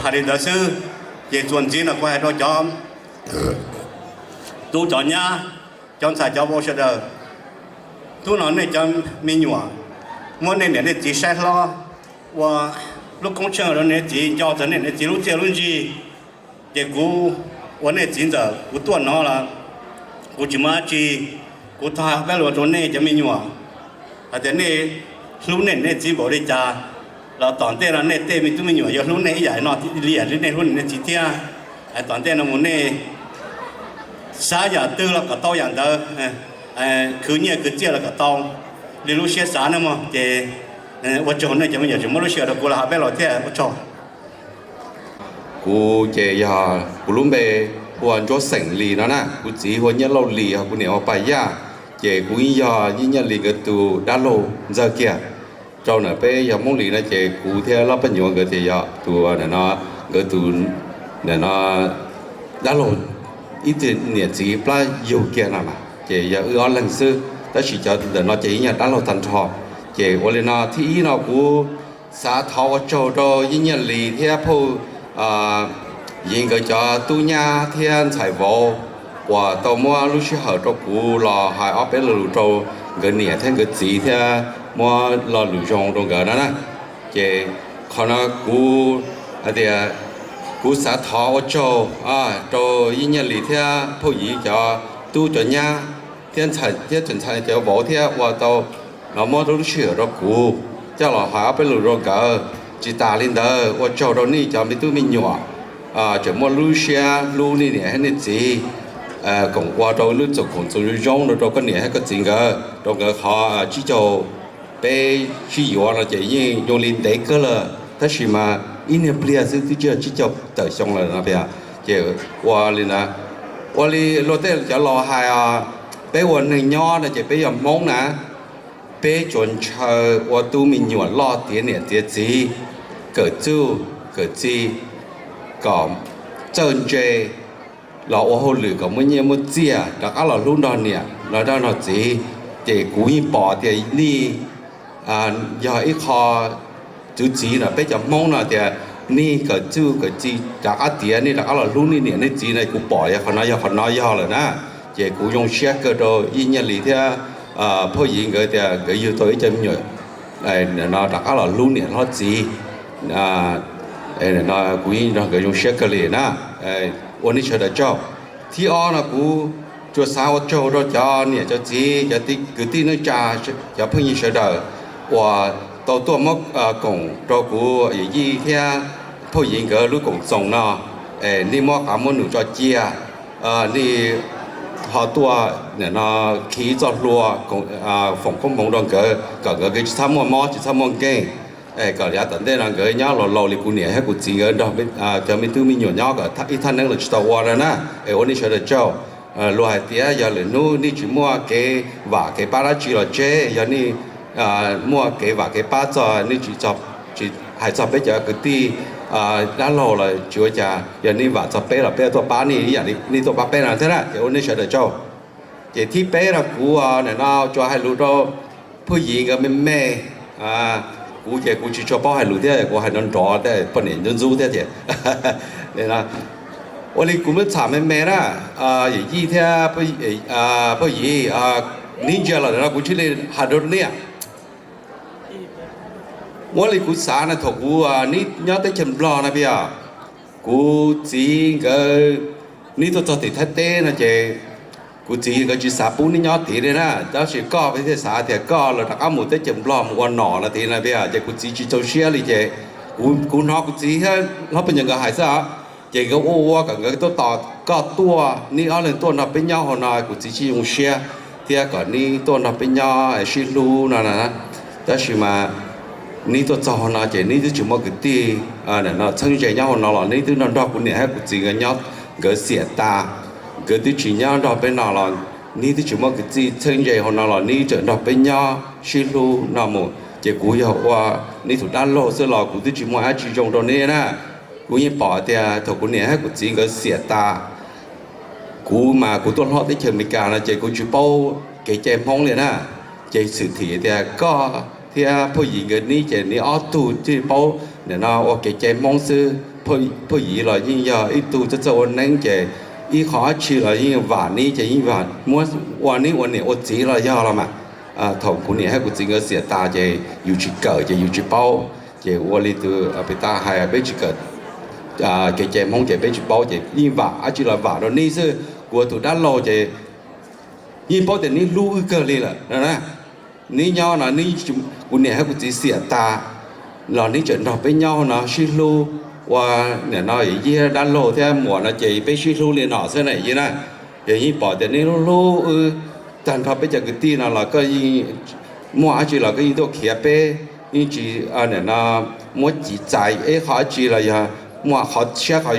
hais li ntawd xwb, ces txuas ntxiv no kuv hais rau cov tub cov nyab, cov ntxhais cov vauv sawv daws, hnub no nej cov me nyuam muab nej niam nej txiv saib hlob, ua lub koob tsheej rau nej txiv, nco txog nej niam txiv lub txiaj lub ntsig. Ces kuv ua nej txiv ntxawm kuv tuaj no los kuv tsis muaj dab tsi, kuv thov hais peb lo lus rau nej cov me nyuam hais tias nej hlub nej niam nej txiv npaum li cas los tom ntej no nej tej me tub me nyuam yuav hlub nej ib yam no li yam li nej hlub nej niam nej txiv thiab. Tom ntej no mus nej xav yam twg los kom tau yam ntawd, khwv nyiaj khwv txiaj los kom tau li lub siab xav na mog. Ces ua tsaug nej cov me nyuam tseem muab lub sij hawm rau kuv los hais peb lo thiab, ua tsaug. Kuv ces yog kuv lub npe hu ua Ntsuab Xeem Lis no na, kuv txiv hu ua Nyiaj Lauj Lis, ho kuv niam hu ua Paj Yaj. Ces kuv yeej yog Nyiaj Lis nkawd tus dab laug ntxawg kiag. Rau ntawm peb yog Hmoob Lis no ces kuv thiab Lauj Paj Nyuam nkawd ces yog tus, no, nkawd tus, no, dab laug ib txwm niam txiv plab yug kiag no mas ces yog wb ob leeg xwb, tab sis cov ntawm no ces yeej yog dab laug tag nrho. Ces ua li no, thib ib no kuv xav thov ua tsaug rau Yeej Nyiaj Lis thiab phauj Yiv nkawd cov tub nyab thiab ntxhais vauv uas tau muab lub sij hawm rau kuv los hais ob peb lo lus rau nkawd niam thiab nkawd txiv thiab muab lo lus zoo rau nkawd no na. Ces qhov no kuv hais tias kuv xav thov ua tsaug rau Yeej Nyiaj Lis thiab phauj Yiv cov tub cov nyab thiab ntxhais thiab cov ntxhais cov vauv thiab uas tau los muab lub sij hawm rau kuv coj los hais ob peb lo lus rau nkawd. Tsis tas li ntawd, ua tsaug rau nej cov me tub me nyuam tseem muaj lub siab hlub nej niam thiab nej txiv. koom ua rau lub txoom koom txoos zoo zoo rau koj niam thiab koj txiv nkawd, rau nkawd qhov tsib caug peb sib yuav no ces yeej zoo li ntev kawg lawm, tab sis mas ib niag pliag xwb twb tsib caug tawm xyoo lawm no. Ces ua li na, ua li luag tej cov laus hais, peb ua neeg nyob no ces peb yog Hmoob na, peb tsuas ntshaw ua tub me nyuam loj tiav niam tiav txiv, kawm txuj kawm txi, kom txawj ntse, los ua hauj lwm kom muaj nyiaj muaj txiaj rov qab los hlub nrog niam los nrog txiv. Ces kuv yeej pom tias nej yog ib qho txwv txiv no, peb cov Hmoob no tias nej kawm txuj kawm txi rov qab tiav, nej rov qab los hlub nej niam nej txiv no, kuv pom yog qhov no yog qhov no yog lawm na. Ces kuv zoo siab kawg rau Yij Nyiaj Lis thiab Phauj Yiv nkawd tias nkawd yug tau ib co me nyuam no rov qab los hlub niam hlob txiv. Kuv yeej nrog nkawd zoo siab kawg li na. Ua nej sawv daws tsaug. Thib ob no kuv tsuas xav ua tsaug rau cov niam cov txiv, cov kwv tij neej tsa, cov phooj ywg sawv daws uas tau tuaj muab koom rau kuv yij thiab Phauj Yiv nkawd lub koom txoos no. Nej muab qav muab num tso cia, nej ho tuaj khi txoj hlua foom koob hmoov rau nkawd kom nkawd tsis txhob muaj mob tsis txhob muaj nkeeg, kom yav tom ntej no nkawd nyob laus laus li kuv niam thiab kuv txiv nkawd nrog cov me tub me nyuam nyob kom ib thaj neeb los tsis tau ua no na. Es ua nej sawv daws tsaug. Luag hais tias yog lwm hnub nej tsis muaj kev vam kev pab dab tsi los tseg, yog nej muaj kev vam kev pab txog, nej tsis hais txog peb cov kwv tij dab laug los tsis ua cas, yog nej vam txog peb los peb tuaj pab nej ib yam li nej tuaj pab peb no thiab na. Ces ua nej sawv daws tsaug. Ces thib peb no kuv nim no tsuas hais lus rau Phauj Yiv nkawd me me. Kuv ces kuv tsis tshua paub hais lus thiab, kuv hais nrov nrov thiab poj niam ntxub ntxub thiab ces ua li kuv muab txham me me na. Yij thiab Phauj Yiv, neb ntsia los no kuv thiaj li hais rau nej. Muab li kuv xav no thaum kuv neb nyob teb chaws Nplog no peb yog, kuv txiv nkawd, neb tuaj txog tim Thaib teb no ces kuv txiv nkawd tsis xav pub neb nyob tid li na, tab sis koj peb thiaj xav tias koj los rov qab mus teb chaws Nplog mus ua nom no tid no peb yog, ces kuv txiv tsis txaus siab li ces kuv hnov kuv txiv thiab hlob pej nyuam nkawd hais xwb os. Ces nkawd ua ua kom nkawd tuaj tos koj tuaj, neb ob leeg tuaj nrog peb nyob hauv no kuv txiv thiaj zoo siab, thiab kom neb tuaj nrog peb nyob sib hlub no na. Tab sis mas neb tuaj txog hauv no ces neb twb tsis muaj kwv tij txheeb ze nyob hauv no los neb twb nrog nrog kuv niam thiab kuv txiv nkawd nyob, nkawd xiam tas, nkawd twb tsis nyob nrog peb no los neb twb tsis muaj kwv tij txheeb ze hauv no los neb tseem nrog peb nyob sib hlub no mus. Ces kuv yog ua neb tus dab laug xwb los kuv twb tsis muaj dab tsi zoo rau neb na. Kuv yeej pom tias thaum kuv niam thiab kuv txiv nkawd xiam tas, kuv mas kuv tuaj hlob teb chaws Amelikas no ces kuv tsis paub kev cai Hmoob li na. Ces xwm thim tias koj thiab Phauj Yiv nkawd neb ces neb ob tug thiaj paub nim no ua kev cai Hmoob xwb. Phauj Yiv los yeej yog ib tug txawj txawj ua neeb ces ib qho dab tsi los yeej vam neb ces yeej vam muab ua neb ua niam ua txiv los yog los mas. Thaum kuv niam thiab kuv txiv nkawd xiam tas ces yus tsis kawm ces yus tsis paub. Ces ua li tus pem tas hais peb tsis kawm kev cai Hmoob ces peb tsis paub ces yeej vam dab tsi los vam rau neb xwb. Kuv ua tus dab laug ces yeej paub tias neb hlub wb kawg li lawm no na. Neb nyob no, kuv niam thiab kuv txiv xiam tas los neb tseem nrog peb nyob no sib hlub, ua nim no yij dab laug thiab muam no ces peb sib hlub li no xwb na yij na. Ces yeej pom tias neb hlub hlub wb tag nrho peb cov kwv tij no los koj yeej muaj dab tsi los koj yeej tuaj khiav peb, yeej tsis nim no muab civ txais ib qho dab tsi los yog muaj qhov siab qhov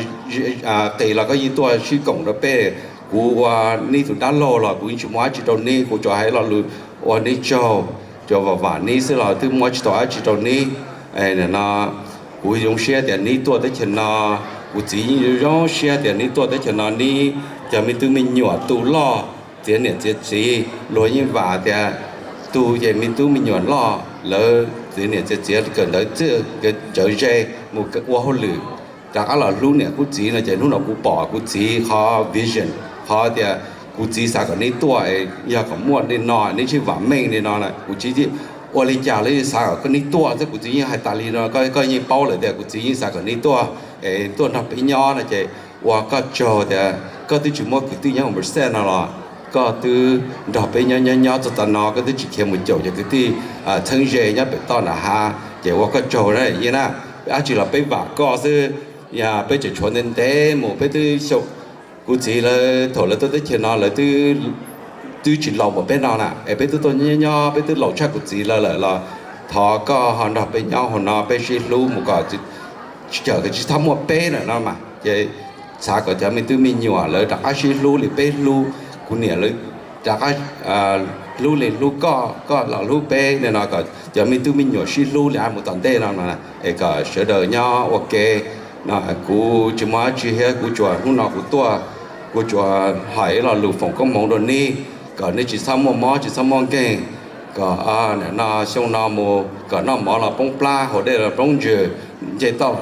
qis los koj yeej tuaj sib koom rau peb. Kuv ua neb tus dab laug los kuv yeej tsis muaj dab tsi rau neb, kuv tsuas hais lo lus ua neb tsaug, tsuas vam vam neb xwb los twb muab tsis tau dab tsi rau neb. No kuv zoo siab tias neb tuaj teb chaws no, kuv txiv yeej zoo siab tias neb tuaj teb chaws no, neb cov me tub me nyuam tu loj, txiav niam txiav txiv, luag yeej vam tias tu ces me tub me nyuam loj, lawv txiav niam txiav txiv kawm ntawv txawj, nkawd cawv ze mus ua hauj lwm, rov qab los hlub niam hlub txiv no ces hnub no kuv pom kuv txiv qhov vision, qhov tias kuv txiv xav kom neb tuaj, yog kom muaj li no neb thiaj vam meej li no. Kuv txiv ua li cas los yeej xav kom neb tuaj xwb, kuv txiv yeej hais tas li no, koj yeej paub lawm tias kuv txiv yeej xav kom neb tuaj, es tuaj nrog peb nyob no ces ua koj tsaug tias koj twb tsis muaj kwv tij nyob hauv Brussels no los koj twb nrog peb nyob nyob nyob txog tav no, koj twb tsis khiav mus caum cov kwv tij txheeb ze nyob pem toj nram hav, ces ua koj tsaug na yij na. Dab tsi los peb vam koj xwb, peb tseem tshuav ntev ntev mus, peb twb xyaum Kuv txiv lawv thaum lawv tuaj teb chaws no lawv twb tsis laus npaum peb no na, es peb twb tuaj nyob nyob peb twb laus tshaj kuv txiv lawv lawm los thov koj ho nrog peb nyob hauv no peb sib hlub mus kom tsis txhob muaj peb lawm no mas. Ces xav kom cov me tub me nyuam lawv rov qab sib hlub li peb hlub, kuv niam lawv rov qab hlub li hlub koj, koj los hlub peb no, kom cov me tub me nyuam sib hlub li mus tom ntej no, es kom sawv daws nyob ua ke. Kuv tsis muaj dab tsi thiab, kuv tsuas hnub no kuv tuaj, kuv tsuas hais ib lo lus foom koob hmoov rau neb, kom neb tsis txhob muaj mob tsis txhob muaj nkeeg, kom no xyoo no mus kom noj mov los poob plab, haus dej los poob ntsws, nce toj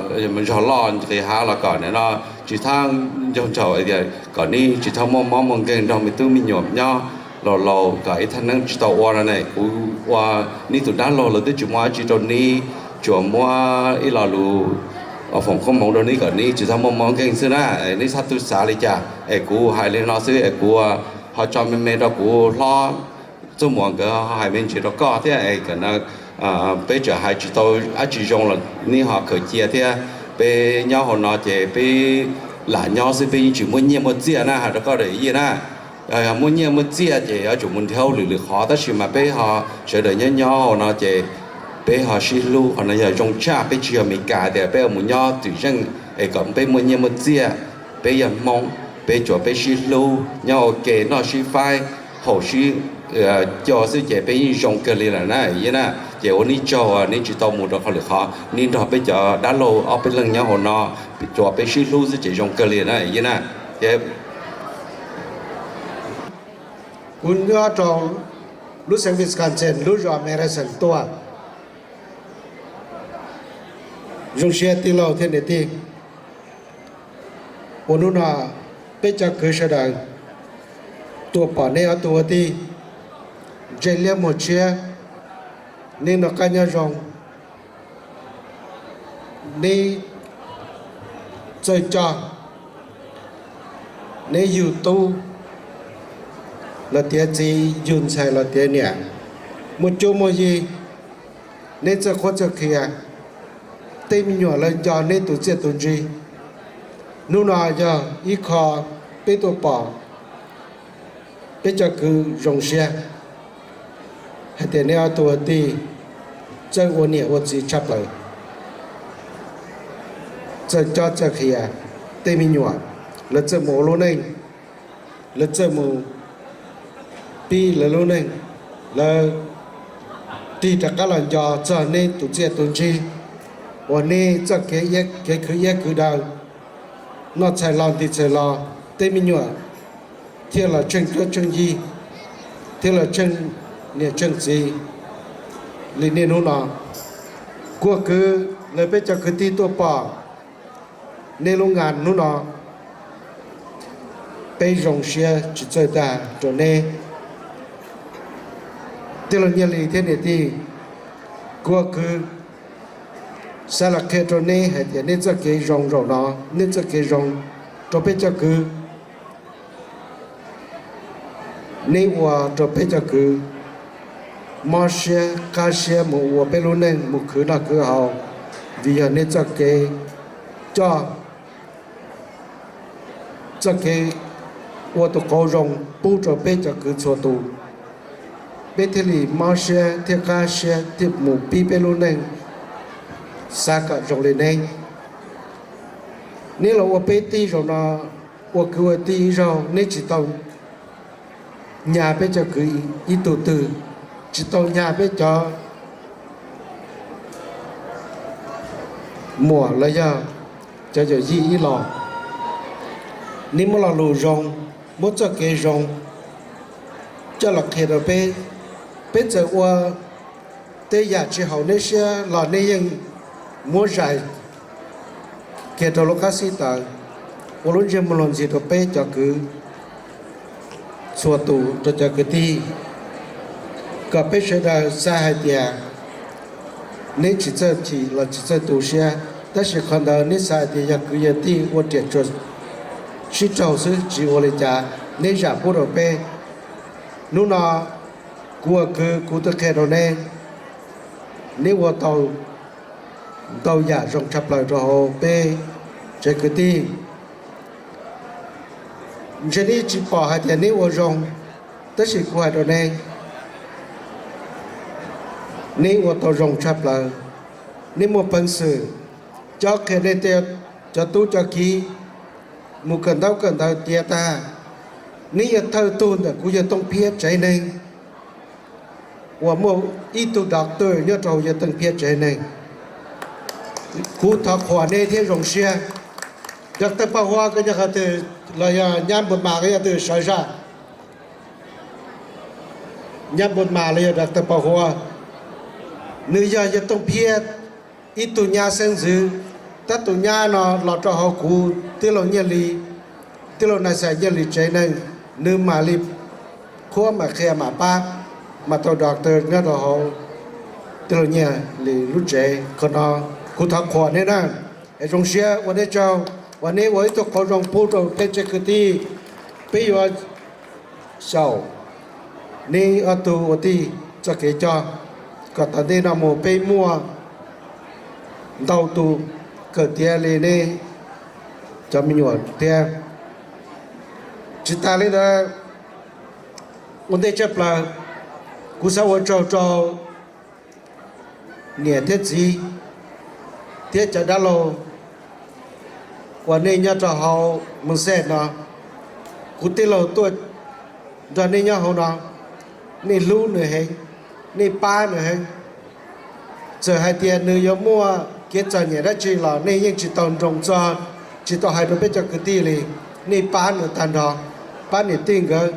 zog loj nqis hav los kom no tsis txhob nco ntshaum tias kom neb tsis txhob muaj mob muaj nkeeg nrog me tub me nyuam nyob laus laus kom ib thaj neeb tsis tau ua no ne. Kuv ua neb tus dab laug los twb tsis muaj dab tsi rau neb, tsuas muab ib lo lus foom koob hmoov rau neb kom neb tsis txhob muaj mob nkeeg xwb na. Neb txhob tu xav li cas es kuv hais li no xwb es kuv ho tso me me rau kuv hlob Txuj Muas nkawd hais me ntsis rau koj thiab es peb txawm hais tsis tau dab tsi zoo los neb ho khaws cia thiab. Peb nyob hauv no ces peb lam nyob xwb, peb yeej tsis muaj nyiaj muaj txiaj na, hais rau koj daim yij na. Yog muaj nyiaj muaj txiaj ces yuav tsum mus nrhiav lwm lwm qhov, tab sis mas peb ho sawv daws nyob nyob hauv no ces peb ho sib hlub, qhov no yog zoo tshaj. Peb tsis yog Meskas tias peb mus nyob twm zeej es kom peb muaj nyiaj muaj txiaj. Peb yog Hmoob, peb tsuas peb sib hlub nyob ua ke noj sib faib haus sib co xwb ces peb yeej zoo kawg li lawm na yij na. Ces ua neb tsaug neb tsis tau mus rau qhov lwm qhov, neb nrog peb cov dab laug ob peb leeg nyob hauv no, tsuas peb sib hlub xwb ces zoo kawg li na yij na. Kuv nyob rau lub xeev Wisconsin lub zos Madison tuaj. Zoo siab tij laug thiab niam tij, uas hnub no peb cov kwv sawv daws tuaj pom neb ob tug ua tij, ntsej liab muag tshiab, neb noj qab nyob zoo, neb txawj coj, neb yug tub los tiav txiv, yug ntxhais los tiav niam, muaj cuab muaj yig, neb txawj qhuab txawj qhia, tej me nyuam lawv nco neb tus txiaj tus ntsig. Hnub no yog ib qho peb tuaj pom, peb cov kwv zoo siab hais tias neb ob tug tij txawj ua niam ua txiv tshaj plaws, txawj cob txawj qhia tej me nyuam, lawv txawj mus ua lub neej, lawv txawj mus pib lawv lub neej, lawv tig rov qab los nco txog neb tus txiaj tus ntsig, uas neb txoj kev khwv iab khwv daw, noj txhais los nti txhais los, tej me nyuam thiaj los tsheej cuab tsheej yig, thiaj los tsheej niam tsheej txiv li niaj hnub no. Kuv ua kwv lawv peb cov kwv tij tuaj pom neb lub ngas hnub no, peb zoo siab tsis txawj tag rau neb. Tij laug Nyiaj Lis thiab niam tij, kuv ua kwv xav los qhia rau neb hais tias neb txoj kev zoo zaum no, neb txoj kev zoo rau peb cov kwv, neb ua rau peb cov kwv mob siab qab siab mus ua peb lub neej mus khwv noj khwv haus, vim yog neb txoj kev coj, txoj kev ua tus qauv zoo pub rau peb cov kwv txhua tus, peb thiaj li mob siab thiab qab siab thiaj mus pib peb lub neej xav kom zoo li neb. Neb los ua peb tij zaum no, ua kwv ua tij ib zaug, neb tsis tau nyag peb cov kwv ib tug twg, tsis tau nyag peb cov muam los yog cov yawm yij ib los. Neb muab lo lus zoo, muab txoj kev zoo coj los qhia rau peb. Peb txawm ua tej yam tsis haum neb siab los neb yeej muab zais kiag rau lub qab xib taws, ua lub ntsej muag luag ntxhi rau peb cov kwv txhua tus, rau cov kwv tij, kom peb sawv daws xav hais tias neb tsis txawj chim los tsis txawj tu siab, tab sis qhov ntawd neb xav hais tias yog kwv yog tij ua riam tsuas sib raug xwb tsis ua li cas, neb zam pub rau peb. Hnub no kuv ua kwv kuv twb qhia rau neb, neb ua tau ntau yam zoo tshaj plaws rau hauv peb tsev kwv tij. Ntshe neb tsis pom hais tias neb ua zoo, tab sis kuv hais rau neb, neb ua tau zoo tshaj plaws. Neb muaj peev xwm cob qhia nej tej cov tub cov kiv mus kawm ntaub kawm ntawv tiav tag. Neb yog thawj tug ntawm kuv yawg Tooj Phiab tsev neeg uas muaj ib tug doctor nyob rau yawg Tooj Phiab tsev neeg. Kuv thov qhuas neb thiab zoo siab. Doctor Paj Huab koj nyob qhov twg los yog nyab Npus Mas koj nyob twg sawv zaj? Nyab Npus Mas los yog doctor Paj Huab, nws yog yawg Tooj Phiab ib tug nyab xeeb ntxwv. Tab tus nyab no los rau hauv kuv tij laug Nyiaj Lis, tij laug Nais Xais Nyiaj Lis tsev neeg, nws mam li qhuab mam qhia mam pab, mam tau doctor nyob rau hauv tij laug Nyiaj Lis lub tsev. Qhov no kuv thov qhuas neb na, es zoo siab ua neb tsaug uas neb ua ib tug qauv zoo pub rau peb tsev kwv tij. Peb yuav xyaum neb ob tug ua tij txoj kev coj, kom tom ntej no mus peb muaj ntau tus kawm tiav li neb cov me nyuam thiab. Tsis tas li ntawd, ua ntej tshaj plaws, kuv xav ua tsaug rau niam thiab txiv thiab cov dab laug uas nej nyob rau hauv Moos Xej no. Kuv tij laug tuaj nrog nej nyob hauv no, nej hlub nws heev, nej pab nws heev. Txawm hais tias nws yuav muaj kev txom nyem dab tsi los nej yeej tsis tau nroo txog, tsis tau hais rau peb cov kwv tij li. Nej pab nws tag nrho, pab niam tij nkawd.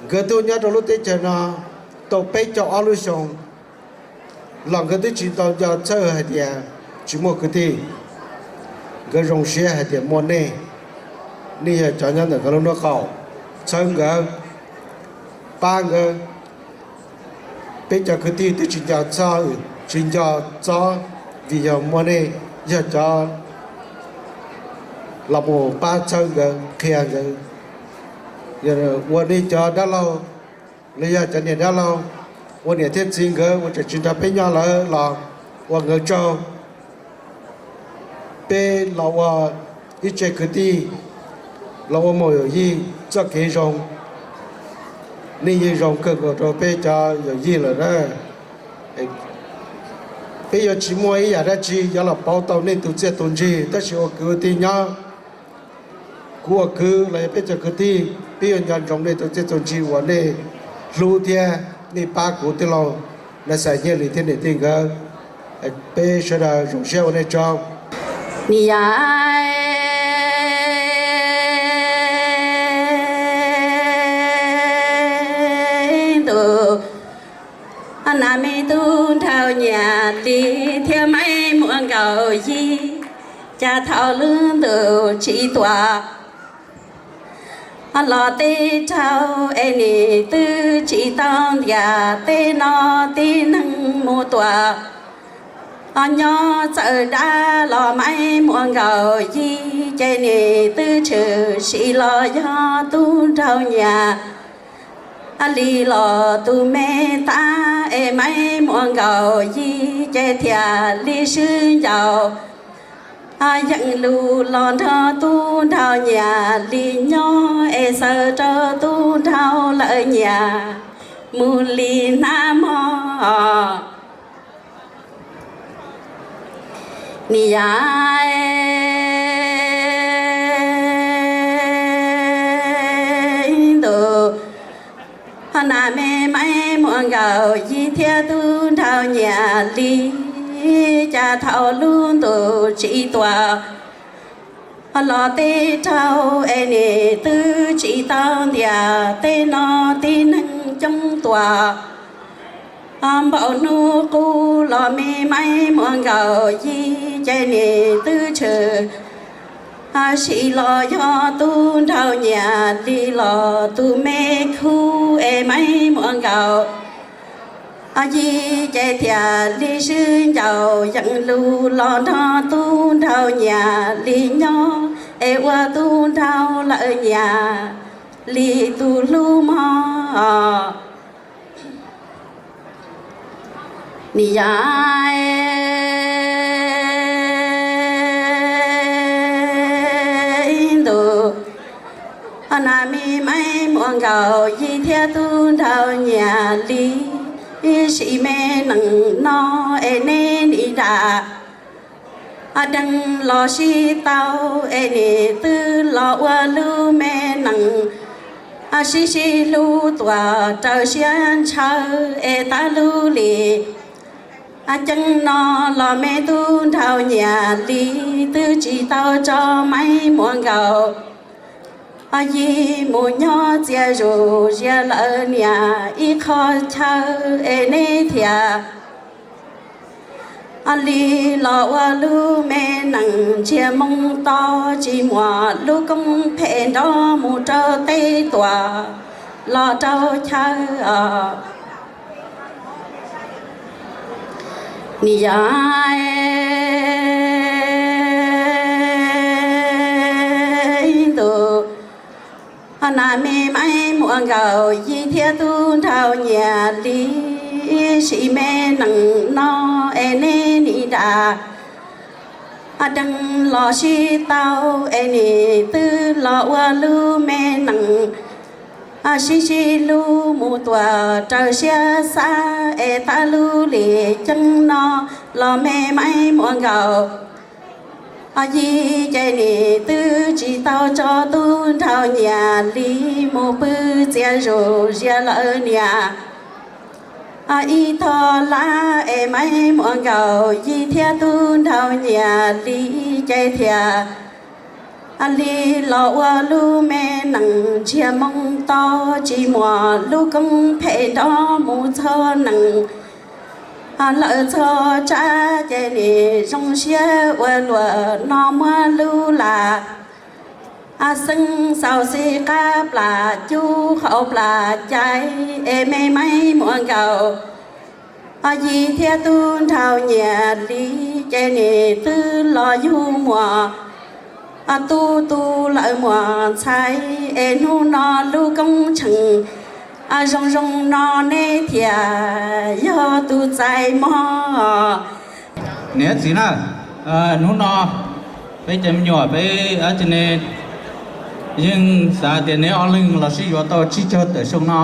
Nkawd tuaj nyob rau lub teb chaws no tau peb caug ob lub xyoo los nkawd twb tsis tau nco txhawj hais tias tsis muaj kwv tij. Nkawd zoo siab hais tias muaj nej, nej yog cov nyob ntawm nkawd lub nraub qaum, txhawb nkawd, pab nkawd. Peb cov kwv tij twb tsis nco txog, tsis nco txob vim yog muaj nej, yog cov los mus pab txhawb nkawd, qhia nkawd. Ua nej cov dab laug los yog cov niam dab laug, ua niam thiab txiv nkawd uas tseem tsis nrog peb nyob lawm los ua nkawd tsaug. Peb los ua ib tse kwv tij, los ua muam yawm yij txoj kev zoo, nej yeej zoo kawg nkaus rau peb cov yawm yij lawm na. Peb yuav tsis muaj ib yam dab tsi yuav los pauv tau nej tus txiaj tus ntsig, tab sis ua kwv ua tij nyob, kuv ua kwv los yog peb cov kwv tij, peb yuav nco ntsoov nej tus txiaj tus ntsig uas nej hlub thiab nej pab kuv tij laug Nais Xais Nyiaj Lis thiab niam tij nkawd. Peb sawv daws zoo siab ua nej tsaug. Ni yam ntuj, nam me tub nrhau Nyiaj Lis thiab Maiv Muam Nkaus Yig, cas thaum lub ntuj tsim tuam los tej rau es nim twb tsis tau ntiag, tej no tib neeg mus tuam nyob txawm dab los Maiv Muam Nkaus Yig, ces nim twb tshwm sim los yog tub nrhau Nyiaj Lis los tus me tab, es Maiv Muam Nkaus Yig ces thiaj li swb ncaus yeej lus los nrog tub nrhau Nyiaj Lis nyob, es xaws rau tub nrhau lawv Nyiaj mus li hnab mog. Ni yam ntuj, nam me Maiv Muam Nkaus Yig thiab tub nrhau Nyiaj Lis, cas thaum lub ntuj tsim tuam los tej rau es nim twb tsis tau ntiag, tej no tib neeg coob tuam npaum hnub qub los me Maiv Muam Nkaus Yig ces nim twb tshwm sim los yog tub nrhau Nyiaj Lis los tus me khub, es Maiv Muam Nkaus Yig ces thiaj li swb ncaus yeej lus los nrog tub nrhau Nyiaj Lis nyob, es ua tub nrhau lawv Nyiaj Lis tus hlub mog. Ni yam ntuj, Nas me maib muaj nkaus yig thiab tub nraug Nyiaj Lis, sim me nees no es neb nim dam deeg los sib tau es nim twb los ua lub me nees sib sib hlub tuam raws siab ntshaw es tab lub lim ceeb no los me tub nraug Nyiaj Lis twb tsis tau tso maib muaj nkaus yig mus nyob txias zus zias lawm niam ib qho chaw es neb thiaj li los ua lub me nees ntsiag moo to tsis muaj lub koob phem nrov mus rau teb tuam los rau chaw os. Nim yog ntu nas me maib muaj nkaus yig thiab tub nraug Nyiaj Lis, sim me nees no es neb nim dam deeg los sib tau es nim twb los ua lub me nees sib sib hlub mus tuam raws siab xav es tab lub lim ceeb no los me maib muaj nkaus yig ces nim twb tsis tau tso tub nraug Nyiaj Lis mus pw txias zus zias lawm niam ib thoj lab es maib muaj nkaus yig thiab tub nraug Nyiaj Lis ces thiaj li los ua lub me nees ntsiag moo to tsis muaj lub koob phem nrov mus txog nees lawm txog tsab ces nim zoo siab ua luam no muab lub lam xeeb xaus xis qab plam cub hauv plam cai es me maib muaj nkaus yig thiab tub nraug Nyiaj Lis ces nim twb los yug muam tub tu lawm muam ntxhais es hnub no lub koob tsheej zoo zoo no neb thiaj yog tus txais mog. Niam txiv na, hnub no peb cov me nyuam peb dab tsi ne yeej xav tias neb ob leeg los sib yuav tau tsib caug tawm xyoo no,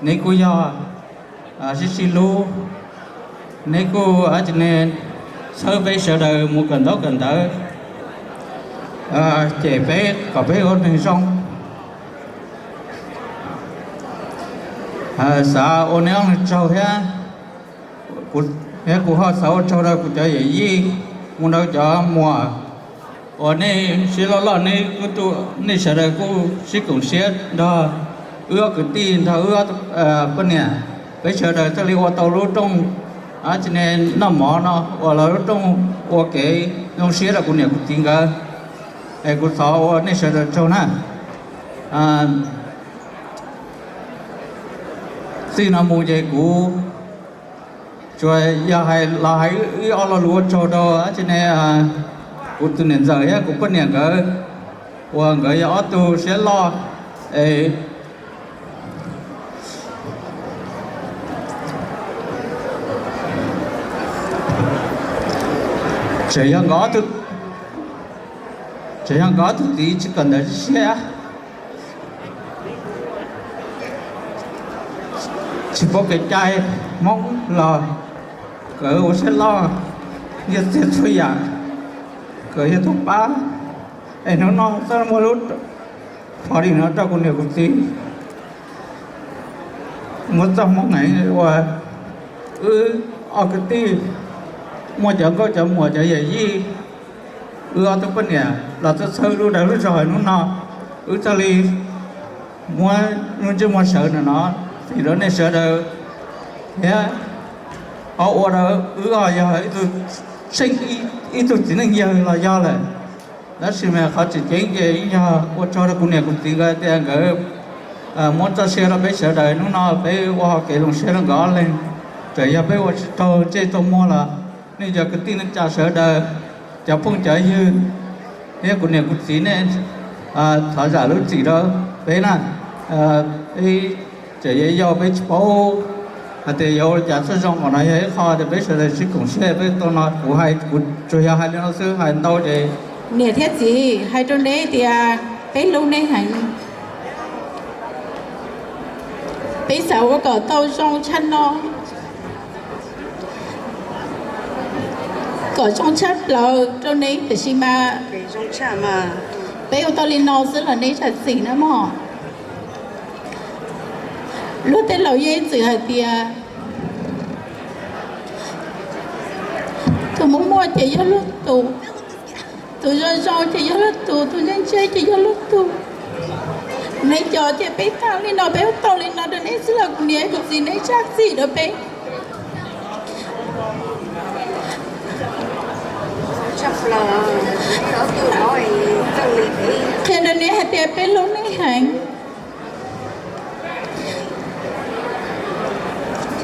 neb kuj yog sib sib hlub, neb kuj dab tsi ne txhawb peb sawv daws mus kawm ntaub kawm ntawv, cem peb kom peb ua neeg zoo. Xav ua neb ob leeg tsaug thiab, thiab kuv ho xav ua tsaug rau kuv cov yawm yij mus rau cov muam uas nej siab loj loj, nej kuj tu, nej sawv daws kuj sib koom siab nrog wb ob kwv tij nrog wb poj niam, peb sawv daws thiaj li ua tau lub rooj dab tsi ne noj mov no uas los lub rooj ua kev zoo siab rau kuv niam kuv txiv nkawd. Es kuv thov ua nej sawv daws tsaug na. Txij no mus ces kuv tsuas yog hais los hais ib ob lo lus ua tsaug rau dab tsi ne kuv tus niam ntxawm thiab kuv poj niam nkawd uas nkawd yog ob tug siab loj es tseem yog nkawd ob tug, tseem yog nkawd ob tug txiv tsis kawm ntawv siab, tsis paub kev cai Hmoob los nkawd ua siab loj, nyiaj txiag txhua yam nkawd yog tus pab. Es hnub no txoj muaj lub party no rau kuv niam kuv txiv, muab txoj hmoo heev uas wb ob kwv tij muaj cov nkauj cov muam cov yawm yij, wb ob tug poj niam los txhawb txhawb lub dag lub zog hnub no, wb thiaj li muab lub ntsej muag sawv ntawm no fim rau nej sawv daws thiab ho ua rau wb ho yog ib tug tseem, ib tug txiv neej yawg los yog lawm. Tab sis mas qhov tseem ceeb ces yog ua tsaug rau kuv niam kuv txiv nkawd tias nkawd muab txoj sia rau peb sawv daws hnub no peb ua hauv kev zoo siab rau nkawd ob leeg. Txawm yog peb ua tsis raug ntsej raug muag los nej cov kwv tij neej tsa sawv daws, cov phooj cov ywg thiab kuv niam kuv txiv nej thov zam lub txim rau peb na. Peb tseem yau yau peb tsis paub hais tias yuav ua li cas txoj zoo, qhov no yog ib qho tias peb sawv daws sib koom siab peb tau no. Kuv hais kuv tsuas yog hais li no xwb, hais ntau ces niam thiab txiv hais rau neb tias Peb hlub neb heev. Peb xav ua kom tau zoo tshaj no, kom zoo tshaj plaws rau neb, tiam sis mas peb ua tau li no xwb los neb zam txim na mog. Luag tej laus yeej txwm hais tias tus muaj muaj ces yog luag tus, tus zoo zoo ces yog luag tus, tus ntse ntse ces yog luag tus. Neb cov ces peb tau li no, peb ua tau li no rau neb xwb los kuv niam kuv txiv neb zam txim rau peb. Qhia rau neb hais tias peb hlub neb heev.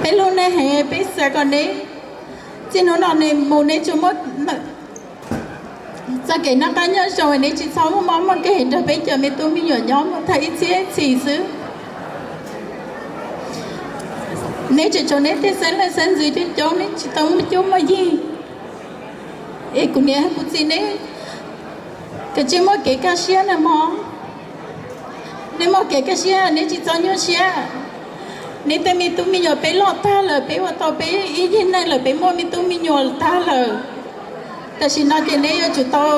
Peb hlub neb heev, peb xav kom neb txij hnub no neb mus neb tsuas muaj txoj kev noj qab nyob zoo, neb tsis txhob muaj mob muaj nkeeg nrog peb cov me tub me nyuam nyob mus tag ib txhiab ib txhis xwb. Neb tseem tshuav neb tej xeeb leej xeeb ntxwv coob coob, neb tsis tau muaj cuab muaj yig. Es kuv niam kuv txiv neb kav tsij muaj kev kaj siab na mog. Neb muaj kev kaj siab, neb tsis txhob nyuaj siab. Neb tej me tub me nyuam peb loj tag lawm, peb ua tau peb ib yig neej lawm, peb muaj me tub me nyuam tag lawm. Tam sim no ces neb yuav tsum tau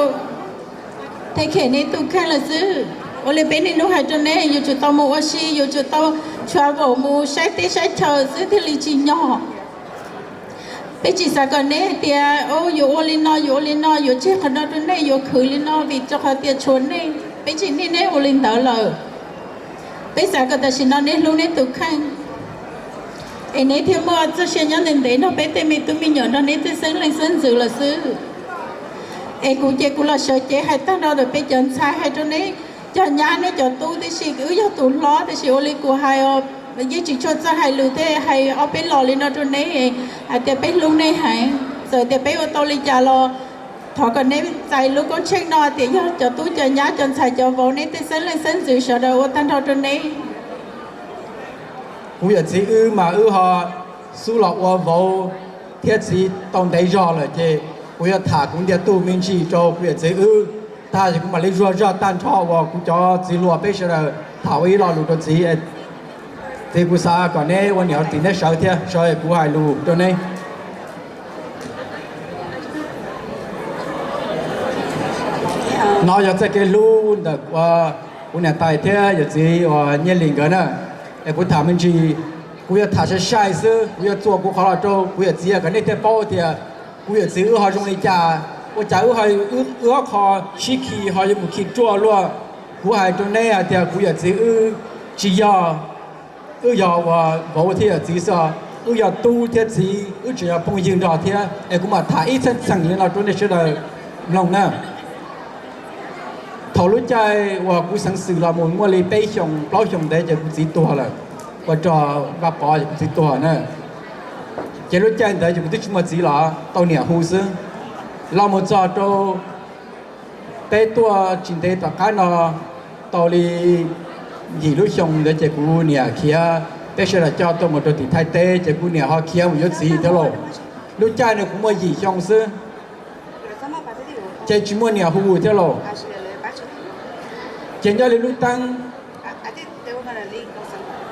thev khem neb tus kheej lawm xwb. Ua li peb niaj hnub hais rau neb, yuav tsum tau mus ua si, yuav tsum tau tshuav vaum mus saib teb saib chaw xwb thiaj li tsim nyog. Peb tsis xav kom neb hais tias yuav ua li no yuav ua li no, yuav tseg qhov no rau nej, yuav khwv li no vim rau qhov tias tshuav nej. Peb tsis nij neb ua li ntawd lawm. Peb xav kom tam sim no neb hlub neb tus kheej, es neb thiaj muaj txoj sia nyob ntev ntev nrog peb tej me tub me nyuam nrog neb tej xeeb leej xeeb ntxwv lawm xwb. Es kuv ces kuv los sawv cev hais tag nrho ntawm peb cov ntxhais hais rau neb cov nyab neb cov tub, tiam sis wb yog tus hlob, tiam sis ua li kuv hais os, yeej tsis tshua txawj hais lus thiaj hais ob peb los li no rau neb hais tias peb hlub neb heev. Txawm tias peb ua tau li cas los thov kom neb txais lub koob tsheej no tias yog cov tub cov nyab cov ntxhais cov vauv neb tej xeeb leej xeeb ntxwv sawv daws ua tag nrho rau neb. Kuv yawm txiv wb mas wb ho xub los ua vauv thiab txiv tau ntev zog lawm ces kuv yuav tham kuv ntiag tug me ntsis rau kuv yawm txiv wb tag, kuv mam li zuag zog tag nrho uas kuv cov txiv hluas peb sawv daws tham ua ib lo lus rau txiv. Txiv, kuv xav kom neb ua niam ua txiv neb sawv thiab sawv kuv hais lus rau neb. No yog txoj kev hlub ntawm kuv niam tais thiab yawm txiv uas Nyiaj Lis nkawd na. Es kuv tham me ntsis, kuv yuav tham sai sai xwb, kuv yuav txuas kuv qhov los rau kuv yawm txiv kom nej thiaj paub tias kuv yawm txiv wb ho zoo li cas, ua cas wb ob qho sib khi ho yuav mus khi ruaj luaj. Kuv hais rau neb hais tias kuv yawm txiv wb tsis yog, wb yog uas vauv thiab yawm txiv xwb, wb yog tub thiab txiv, wb tseem yog phooj ywg nrog thiab. Es kuv mam tham ib txheej txheem li no rau nej sawv daws mloog na. Thaum lub caij uas kuv xeev xwm los mus muaj li peb xyoos plaub xyoos ntev ces kuv txiv tuag lawm, ua rau Vaj Pov ces kuv txiv tuag na. Ces lub caij ntawd ces kuv twb tsis muaj txiv los tau niam hu xwb. Los mus txog rau peb tuaj tsis ntev tom qab no, tau li yim lub xyoo ntawd ces kuv niam khiav, peb sawv daws coj tuaj mus rau tim Thaib teb ces kuv niam ho khiav mus yuav txiv thiab lauj. Lub caij no kuv muaj yim xyoo xwb, ces tsis muaj niam hu thiab lauj. Ces nyob li lub teeb,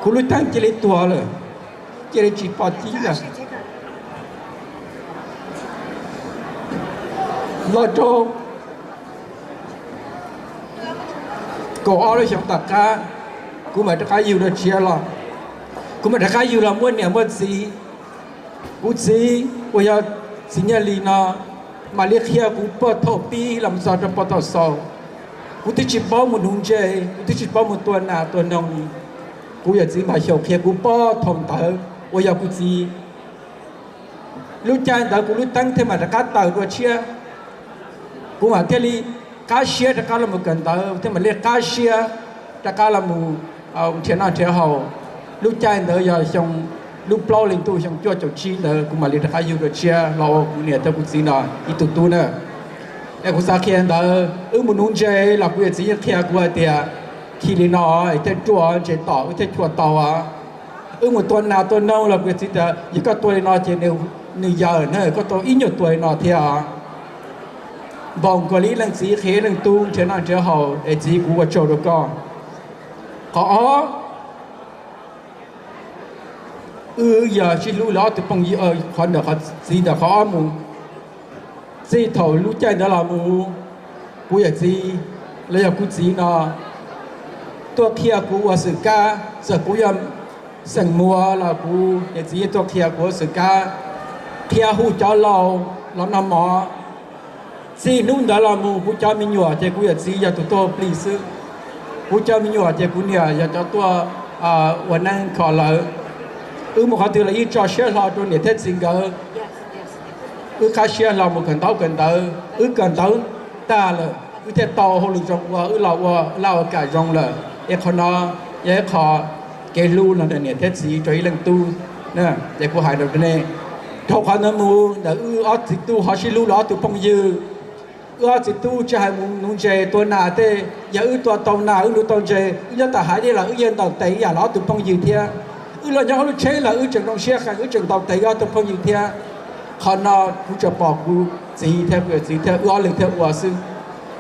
kuv lub teeb cia li tuag lawm, cia li tsis pom txiv lawm. Los rau kaum ob lub xyoo tom qab, kuv mam rov qab yug dua tshiab los, kuv mam rov qab yug los muaj niam muaj txiv. Kuv txiv uas yog txiv Nyiaj Lis no mam li qhia kuv puag thaum pib los mus txog rau puag thaum xaus. Kuv twb tsis paub mus nuv ntses, kuv twb tsis paub mus tua nas tua noog. Kuv yawm txiv mas xyaum qhia kuv puag thaum ntawd uas yog kuv txiv. Lub caij ntawd kuv lub teeb thiaj mam rov qab tawm dua tshiab. Kuv mam thiaj li qab siab rov qab los mus kawm ntawv, thiaj mam li qab siab rov qab los mus nrhiav noj nrhiav haus. Lub caij ntawd yog xyoo, lub plaub hlis ntuj xyoo cuaj caum tsib ntawd kuv mam li rov qab yug dua tshiab los ua kuv niam thiab kuv txiv no ib tug tub na. Es kuv xav qhia ntawd, wb mus nuv ntses los kuv yawm txiv yeej qhia kuv hais tias khi li no es thiaj ruaj, ntses tom wb thiaj chua tau. Wb mus tua nas tua noog los kuv yawm txiv tias yog koj tua li no ces nws yawm na, koj tua ib nyuag tua li no thiab. Npaum nkaus li ib leej txiv qhia ib leej tub nrhiav noj nrhiav haus es txiv kuv ua tsaug rau koj. Qhov ob, wb yog sib hlub li ob tug phooj ywg, qhov ntawm qhov txiv ntawm qhov ob mus. Txij thaum lub caij ntawd los mus, kuv yawm txiv los yog kuv txiv no tuaj qhia kuv ua xwm kab, txawm kuv yog xeem muas los kuv yawm txiv yeej tuaj qhia kuv ua xwm kab, qhia hu cov laus los noj mov. Txij hnub ntawd los mus kuv cov me nyuam ces kuv yawm txiv yog tus tuaj plig xwb. Kuv cov me nyuam ces kuv niam yog cov tuaj ua neeb kho lawv. Wb mus qhov twg los yeej tso siab hlo rau niam thiab txiv nkawd. Wb qab siab hlo mus kawm ntaub kawm ntawv, wb kawm ntawv tag lawm wb thiaj tau hauj lwm zoo ua, wb los ua laj ua kam zoo lawm. Es qhov no yog ib qho kev hlub los ntawm niam thiab txiv rau ib leej tub. Ces kuv hais rau nej, dhau qhov ntawd mus ntawm wb ob txiv tub ho sib hlub li ob tug phooj ywg. Wb ob txiv tub tsis hais mus nuv ntses tua nas tej, yog wb tua tau nas wb nuv tau ntses, wb nyob tom hav dej los wb yeej ntaus tes ib yam li ob tug phooj ywg thiab. Wb los nyob hauv lub tsheb los wb tseem zoo siab qees, wb tseem ntaus tes ib ob tug phooj ywg thiab. Qhov no kuv tsuas pom kuv txiv thiab kuv yawm txiv thiab wb ob leeg thiaj ua xwb.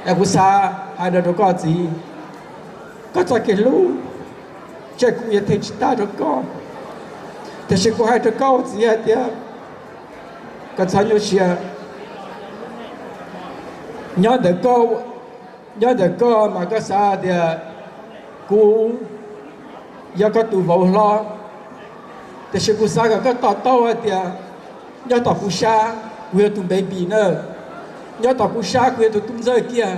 Es kuv xav hais rau koj txiv, koj txoj kev hlub, ces kuv yuav them tsis tag rau koj. Tiam sis kuv hais rau koj ua txiv hais tias, koj txhob nyuaj siab. Nyob ntawm koj, nyob ntawm koj mas koj xav tias kuv yog koj tus vauv hlob, tiam sis kuv xav kom koj to taub hais tias, nyob tom kuv sab kuv yog tus baby na, nyob tom kuv sab kuv yog tus tub ntxawg kiag,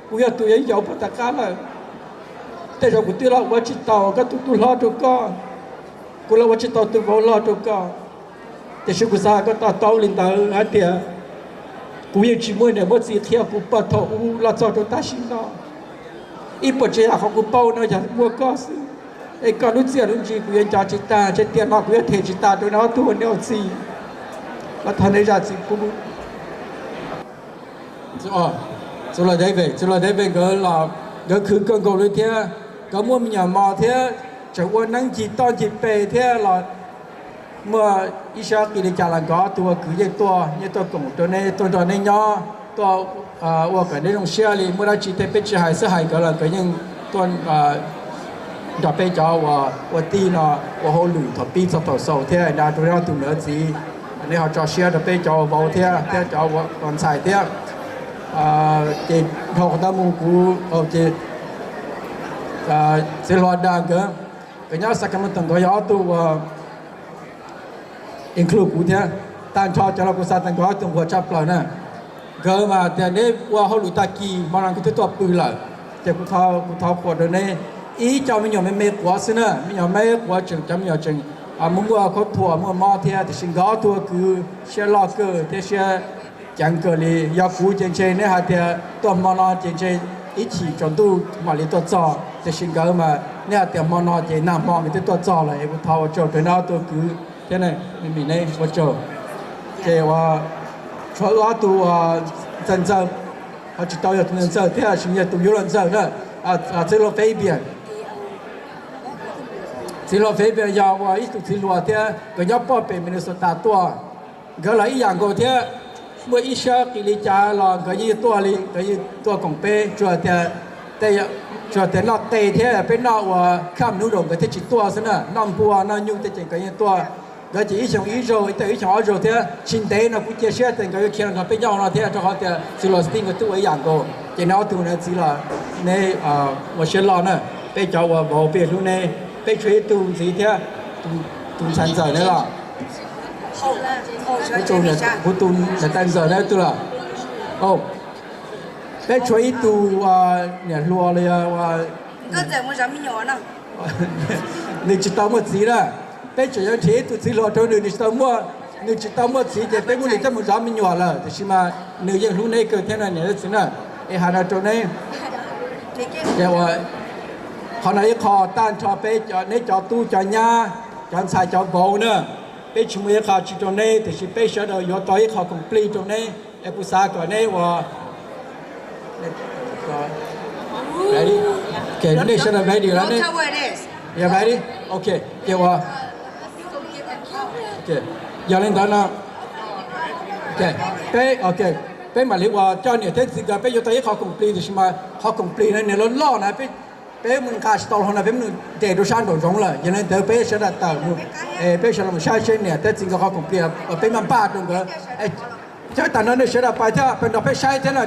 kuv yog tus yuav yaus puag ta qab lawm. Tej zaum kuv twb los ua tsis tau koj tus tub hlob rau koj, kuv los ua tsis tau tus vauv hlob rau koj. Tiam sis kuv xav koj to taub li ntawd hais tias, kuv yeej tsis muaj niam muaj txiv qhia kuv puag thaum ub los txog rau tam sim no. Ib puas tsav yam qhov kuv paub no yog muaj koj xwb. Es koj lub txiaj lub ntsig kuv yuav nco tsis tag, ntshe tiam no kuv yuav them tsis tag rau neb ob tug ua niam ua txiv. Los thov neb zam txim pub. Txwj Laug David, Txwj Laug David nkawd los nkawd khwv kawg nkaus li thiab. Nkawd muaj me nyuam mos thiab tseem ua neeb ncig toj ncig pes thiab los muaj ib sab qis li cas los nkawd ob tug ua kwv yeej tuaj, yeej tuaj koom rau neb, tuaj nrog neb nyob, tuaj ua kom neb zoo siab li. Muaj dab tsi thiab peb tsis hais xwb, hais nkawd los nkawd yeej tuaj nrog peb cov ua tij no ua hauj lwm thaum pib txog thaum xaus thiab na, rau neb ob tug niam txiv, neb ho tso siab rau peb cov ua vauv thiab thiab cov ua ntxhais thiab. Ces dhau qhov ntawd mus kuv ces txiv hluas dag nkawd, nkawd nyob Sacramento nkawd yog ob tug ua include kuv thiab. Tag nrho cov los kuv xav tias nkawd ob tug nquag tshaj plaws na. Nkawd mas tias neb ua hauj lwm tag kis hmo no nkawd twb tuaj pw lawm. Ces kuv thov qhuas rau neb, ib co me nyuam me me quav xwb na, me nyuam me quav tseem, cov me nyuam tseem muaj muaj khaub thuas muaj mob thiab, tiam sis nkawd ob tug ua kwv siab loj kawg thiab siab ceev kawg li. Yog kuv ces ntshe neb hais tias tuaj hmo no ces ntshe ib chim tsaus ntuj mam li tuaj txog, tiam sis nkawd mas neb hais tias hmo no ces nag hmo nkawd twb tuaj txog lawm. Es kuv thov ua tsaug rau neb ob tug kwv thiab, ua tsaug. Ces ua, tshuav wb ob tug ntxawg ntxawg, ho tsis tau yog tus ntxawg ntxawg thiab, tsis yog tus yuav luag ntxawg na, txiv hluas Fabian. Txiv hluas Fabian yog ua ib tug txiv hluas thiab nkawd nyob pob pem Minnesota tuaj. Nkawd los ib yam nkaus thiab, muaj ib sab qis li cas los nkawd yeej tuaj li, nkawd yeej tuaj koom peb, tsuas tias noj qe thiab peb noj ua cup noodle nkawd thiaj tsis tuaj xwb na, noj npua noj nyuj tej ces nkawd yeej tuaj. Nkawd ces ib xyoos ib zaug, ib xyoos ob zaug thiab, tsis ntev no kuv cia siab tias nkawd yuav khiav los nrog peb nyob no thiab, rau qhov tias txiv hluas Steve nkawd twb ua ib yam nkaus. Ces neb ob tug niam txiv los neb ua siab loj na, peb cov ua vauv peb hlub neb, peb tshuav ib tug ntxiv thiab, tus ntxhais ntxawm neb los, kuv tus niam tais ntxawm neb twg los, peb tshuav ib tug niam hluas los yog nws tsis tau muaj txiv na, peb tseem yuav nrhiav ib tug txiv hluas rau nws, nws tsis tau muaj, nws tsis tau muaj txiv ces peb muab nws coj mus zov me nyuam lawm, tiam sis mas nws yeej hlub neb kawg thiab na niam txiv na. Es hais no rau neb, ces ua, qhov no ib qho tag nrho peb, neb cov tub cov nyab, cov ntxhais cov vauv na, peb tsis muaj ib qho tsis rau neb, tiam sis peb sawv daws yuav tau ib qho khoom plig rau neb. Es kuv xav kom neb ua, nej sawv daws ready los ne? Ready? Ok, ces ua, yog li ntawd no, peb, ok, Peb mam li ua coj niam thiab txiv nkawd peb yuav tau ib qho khoom plig, tiam sis mas qhov khoom plig no niam loj loj na, peb mus nqa tsis tau hlo no, peb mus nres rau sab nraum zoov lawm. Yog li ntawd peb sawv daws tawm mus, peb sawv daws mus saib seb niam thiab txiv nkawd qhov khoom plig uas peb npaj npaj rau nkawd. Cov tas no nej sawv daws pais thiab pais nrog peb saib thiab no.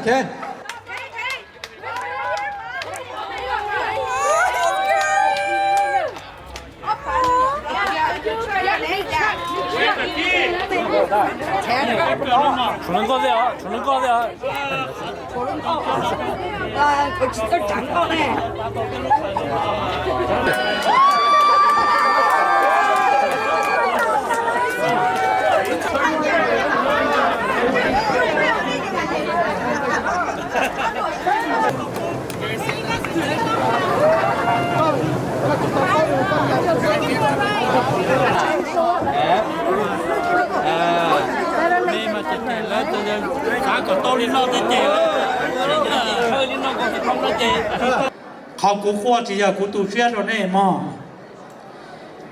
Qhov kuv quaj tsis yog kuv tu siab rau nej mog,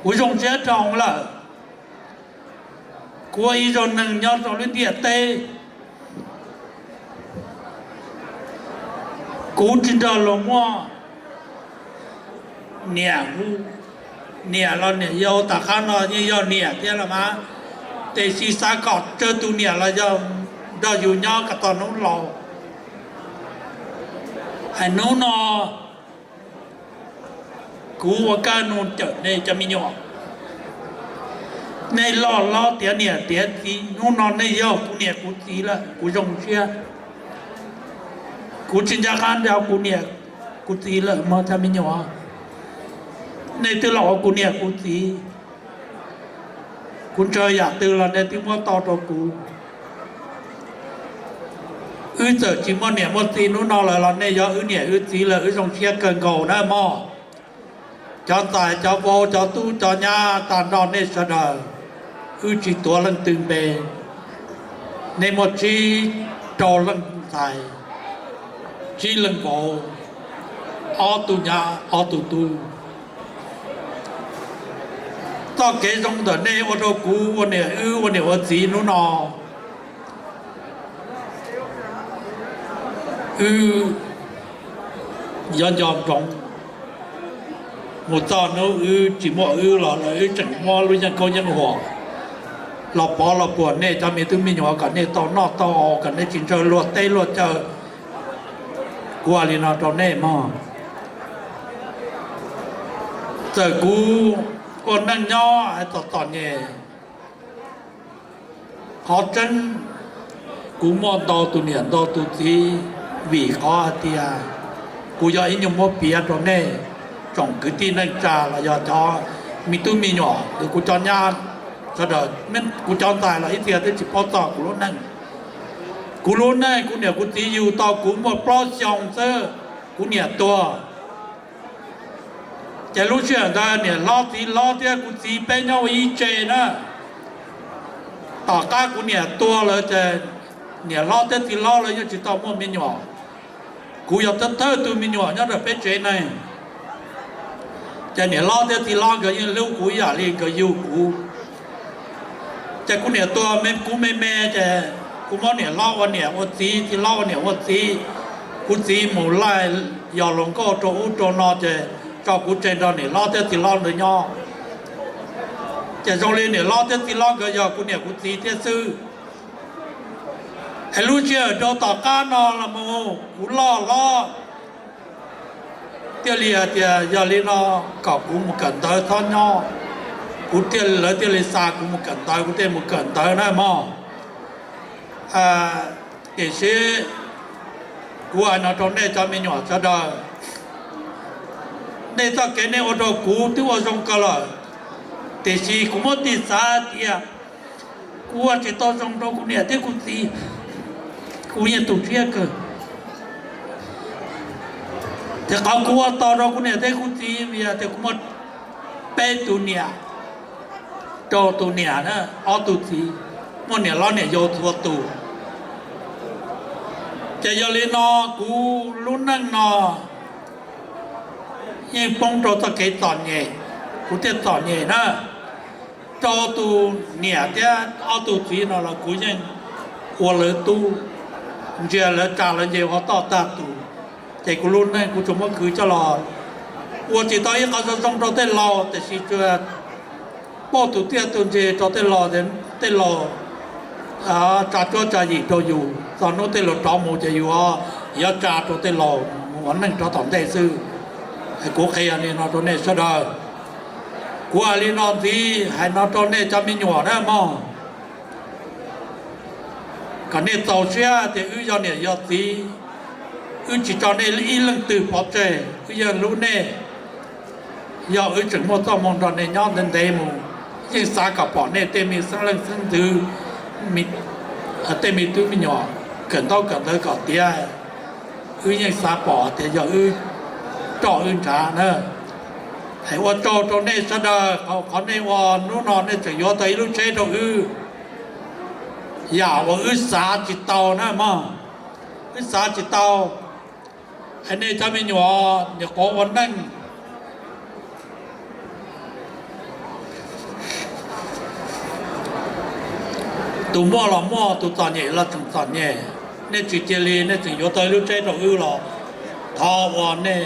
kuv zoo siab rau lawm. Kuv ua ib zaug neeg nyob rau lub ntiaj teb, kuv tsis nrog luag muaj niam hu, niam los niam yau, tom qab no yeej yog niam thiab los mas, tiam sis xav kom tsawg tus niam los yog nrog yus nyob kom txog hnub laus. Hais hnub no kuv ua kaj nug cawm nej cov me nyuam, nej loj hlob tiav niam tiav txiv, hnub no nej yog kuv niam kuv txiv lawm kuv zoo siab. Kuv tsis nco qab nrog kuv niam kuv txiv lawm mog cov me nyuam. Nej twb los ua kuv niam kuv txiv, kuv ntshaw yam twg los nej twb muab tau rau kuv. Wb txawm tsis muaj niam muaj txiv hnub no lawm los nej yog wb niam wb txiv lawm, wb zoo siab kawg nkaus na mog. Cov ntxhais cov vauv cov tub cov nyab tag nrho nej sawv daws, wb tsis tuav leej twg npe, nej muaj tsib rau leej ntxhais, tsib leej vauv, ob tug nyab ob tug tub. Txoj kev zoo ntawm nej ua rau kuv ua niam wb ua niam ua txiv hnub no, wb yuav nco ntsoov mus txog hnub wb tsis muaj wb los lawm, wb tseem muab lub yeej khaub yeej huam los pov los puag nej cov me tub me nyuam kom nej tau noj tau haus, kom nej tsis ntshaw luag teb luag chaw. Kuv hais li no rau nej mog, txawm kuv ua neej nyob hais txom txom nyem, qhov tseeb kuv muaj ntau tus niam ntau tus txiv, vim qhov hais tias kuv yog ib nyuag muab piav rau nej tsoom kwv tij neej tsa los yog cov me tub me nyuam, kuv cov nyab sawv daws, kuv cov ntxhais los ib txhia twb tsis paub txog kuv lub neej. Kuv lub neej kuv niam kuv txiv yug tau kuv muaj plaub xyoo xwb kuv niam tuag. Ces lub sij hawm ntawd niam hlob txiv hlob thiab kuv txiv peb nyob ua ib tse na. Tom qab kuv niam tuag lawm ces niam hlob thiab txiv hlob lawv yeej tsis tau muaj me nyuam. Kuv yog thawj thawj tus me nyuam nyob rau peb tsev neeg. Ces niam hlob thiab txiv hlob nkawd yeej hlub kuv ib yam li nkawd yug kuv. Ces kuv niam tuag kuv me me ces kuv muab niam hlob ua niam ua txiv, txiv hlob ua niam ua txiv. Kuv txiv mus laij yos hluas nkauj rau ub rau no ces tso kuv tseg nrog niam hlob thiab txiv hlob nkawd nyob. Ces zoo li niam hlob thiab txiv hlob nkawd yog kuv niam kuv txiv thiab xwb. Es lub sij hawm rau tom qab no los mus kuv loj hlob thiaj li hais tias yog li no kom kuv mus kawm ntawv txhob nyob. Kuv thiaj, lawv thiaj li xa kuv mus kawm ntawv, kuv thiaj mus kawm ntawv na mog. Tiam sis kuv hais no rau nej cov me nyuam sawv daws, nej txoj kev nej ua rau kuv twb ua zoo kawg lawm, tiam sis kuv muab tig xav tias kuv ua tsis tau zoo rau kuv niam thiab kuv txiv, kuv yeej tu siab kawg. Ces qhov kuv ua tau rau kuv niam thiab kuv txiv vim tias kuv muaj peb tus niam, rau tus niam na, ob tug txiv, muaj niam hlob niam yau txhua tus. Ces yog li no kuv lub neej no yeej poob rau txoj kev txom nyem, kuv thiaj txom nyem na. Rau tus niam thiab ob tug txiv no los kuv yeej ua lawv tub, ntsia lawv tsa lawv nce ua toj tag tus, ces kuv lub neej kuv tsuas muab khwv coj los ua tsis tau ib qho zoo zoo rau tej laus, tiam sis tsuas pauj tus tiaj tus ntseg rau tej laus, tej laus tsa cuab tsa yim rau yus, txog hnub tej laus rov mus ces yus yuav tsa rau tej laus mus ua neej rov tom ntej xwb. Kuv qhia li no rau nej sawv daws. Kuv hais li no ntxiv hais no rau nej cov me nyuam na mog, kom nej txaus siab tias wb yog niam yog txiv, wb tsis tso nej ib leej twg pov tseg, wb yeej hlub nej. Yog wb tseem muaj txoj hmoo nrog nej nyob ntev ntev mus, yeej xav kom pom nej tej me xeeb leej xeeb ntxwv, tej me tub me nyuam kawm ntaub kawm ntawv kom tiav. Wb yeej xav pom tias yog wb roj wb ntshav na. Ua tsaug rau nej sawv daws, qhov nej ua hnub no nej tseem yuav tau ib lub tsheb rau wb, yam uas wb xav tsis tau na mog. Wb xav tsis tau. Nej cov me nyuam nyuam qhuav ua neej, tus muaj los muaj, tus txom nyem los tseem txom nyem. Nej tsis cia li, nej tseem yuav tau ib lub tsheb rau wb los thov ua nej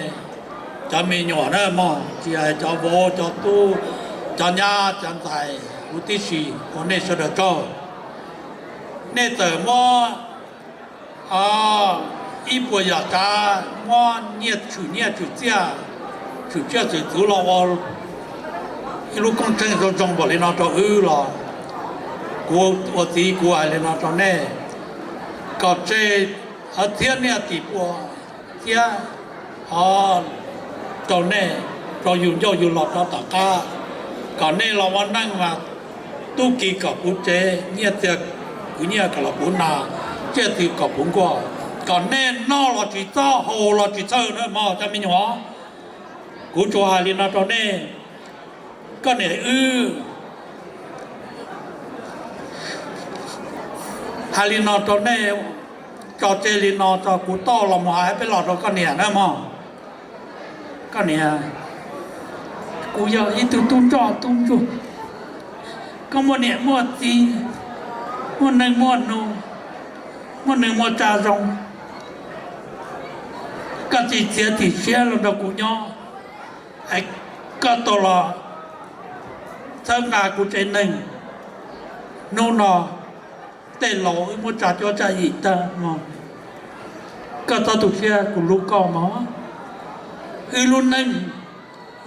cov me nyuam na mog, tsis hais cov vauv cov tub, cov nyab cov ntxhais huv tib si, ua nej sawv daws tsaug. Nej txawm muab ib puas yam tsav, muab nyiaj tshwm nyiaj tshwm txiaj, tshwm tsiaj tshwm txhuv los ua ib lub koob tsheej zoo zoo npaum li no rau wb los, kuv ua txiv kuv hais li no rau nej, kom tseg txhiab niaj tim pua thiab rau nej, rau yus ncauj yus los rau tom qab, kom nej los ua neej mas tub ki kom puv tsev, nyiaj txiag kwv nyiaj kom los puv nas, tsiaj txhu kom puv nkuaj, kom nej noj los tsis txob haus los tsis txhawj na mog cov me nyuam. Kuv tsuas hais li no rau nej, koj niam wb hais li no rau nej, tso tseg li no tso, kuv toj los mus hais peb los rau koj niam na mog. Koj niam, kuv yog ib tug tub ntsoj tub ntsuag, koj muaj niam muaj txiv, muaj neej muaj nus, muaj neej muaj tsa zoo, koj tsis txiav txim siab los nrog kuv nyob, koj tau los txhawb nqa kuv tsev neeg. Hnub no tej laus wb muab tsa cuab tsa yim tag mog, koj txhob tu siab, kuv hlub koj mog. Wb lub neej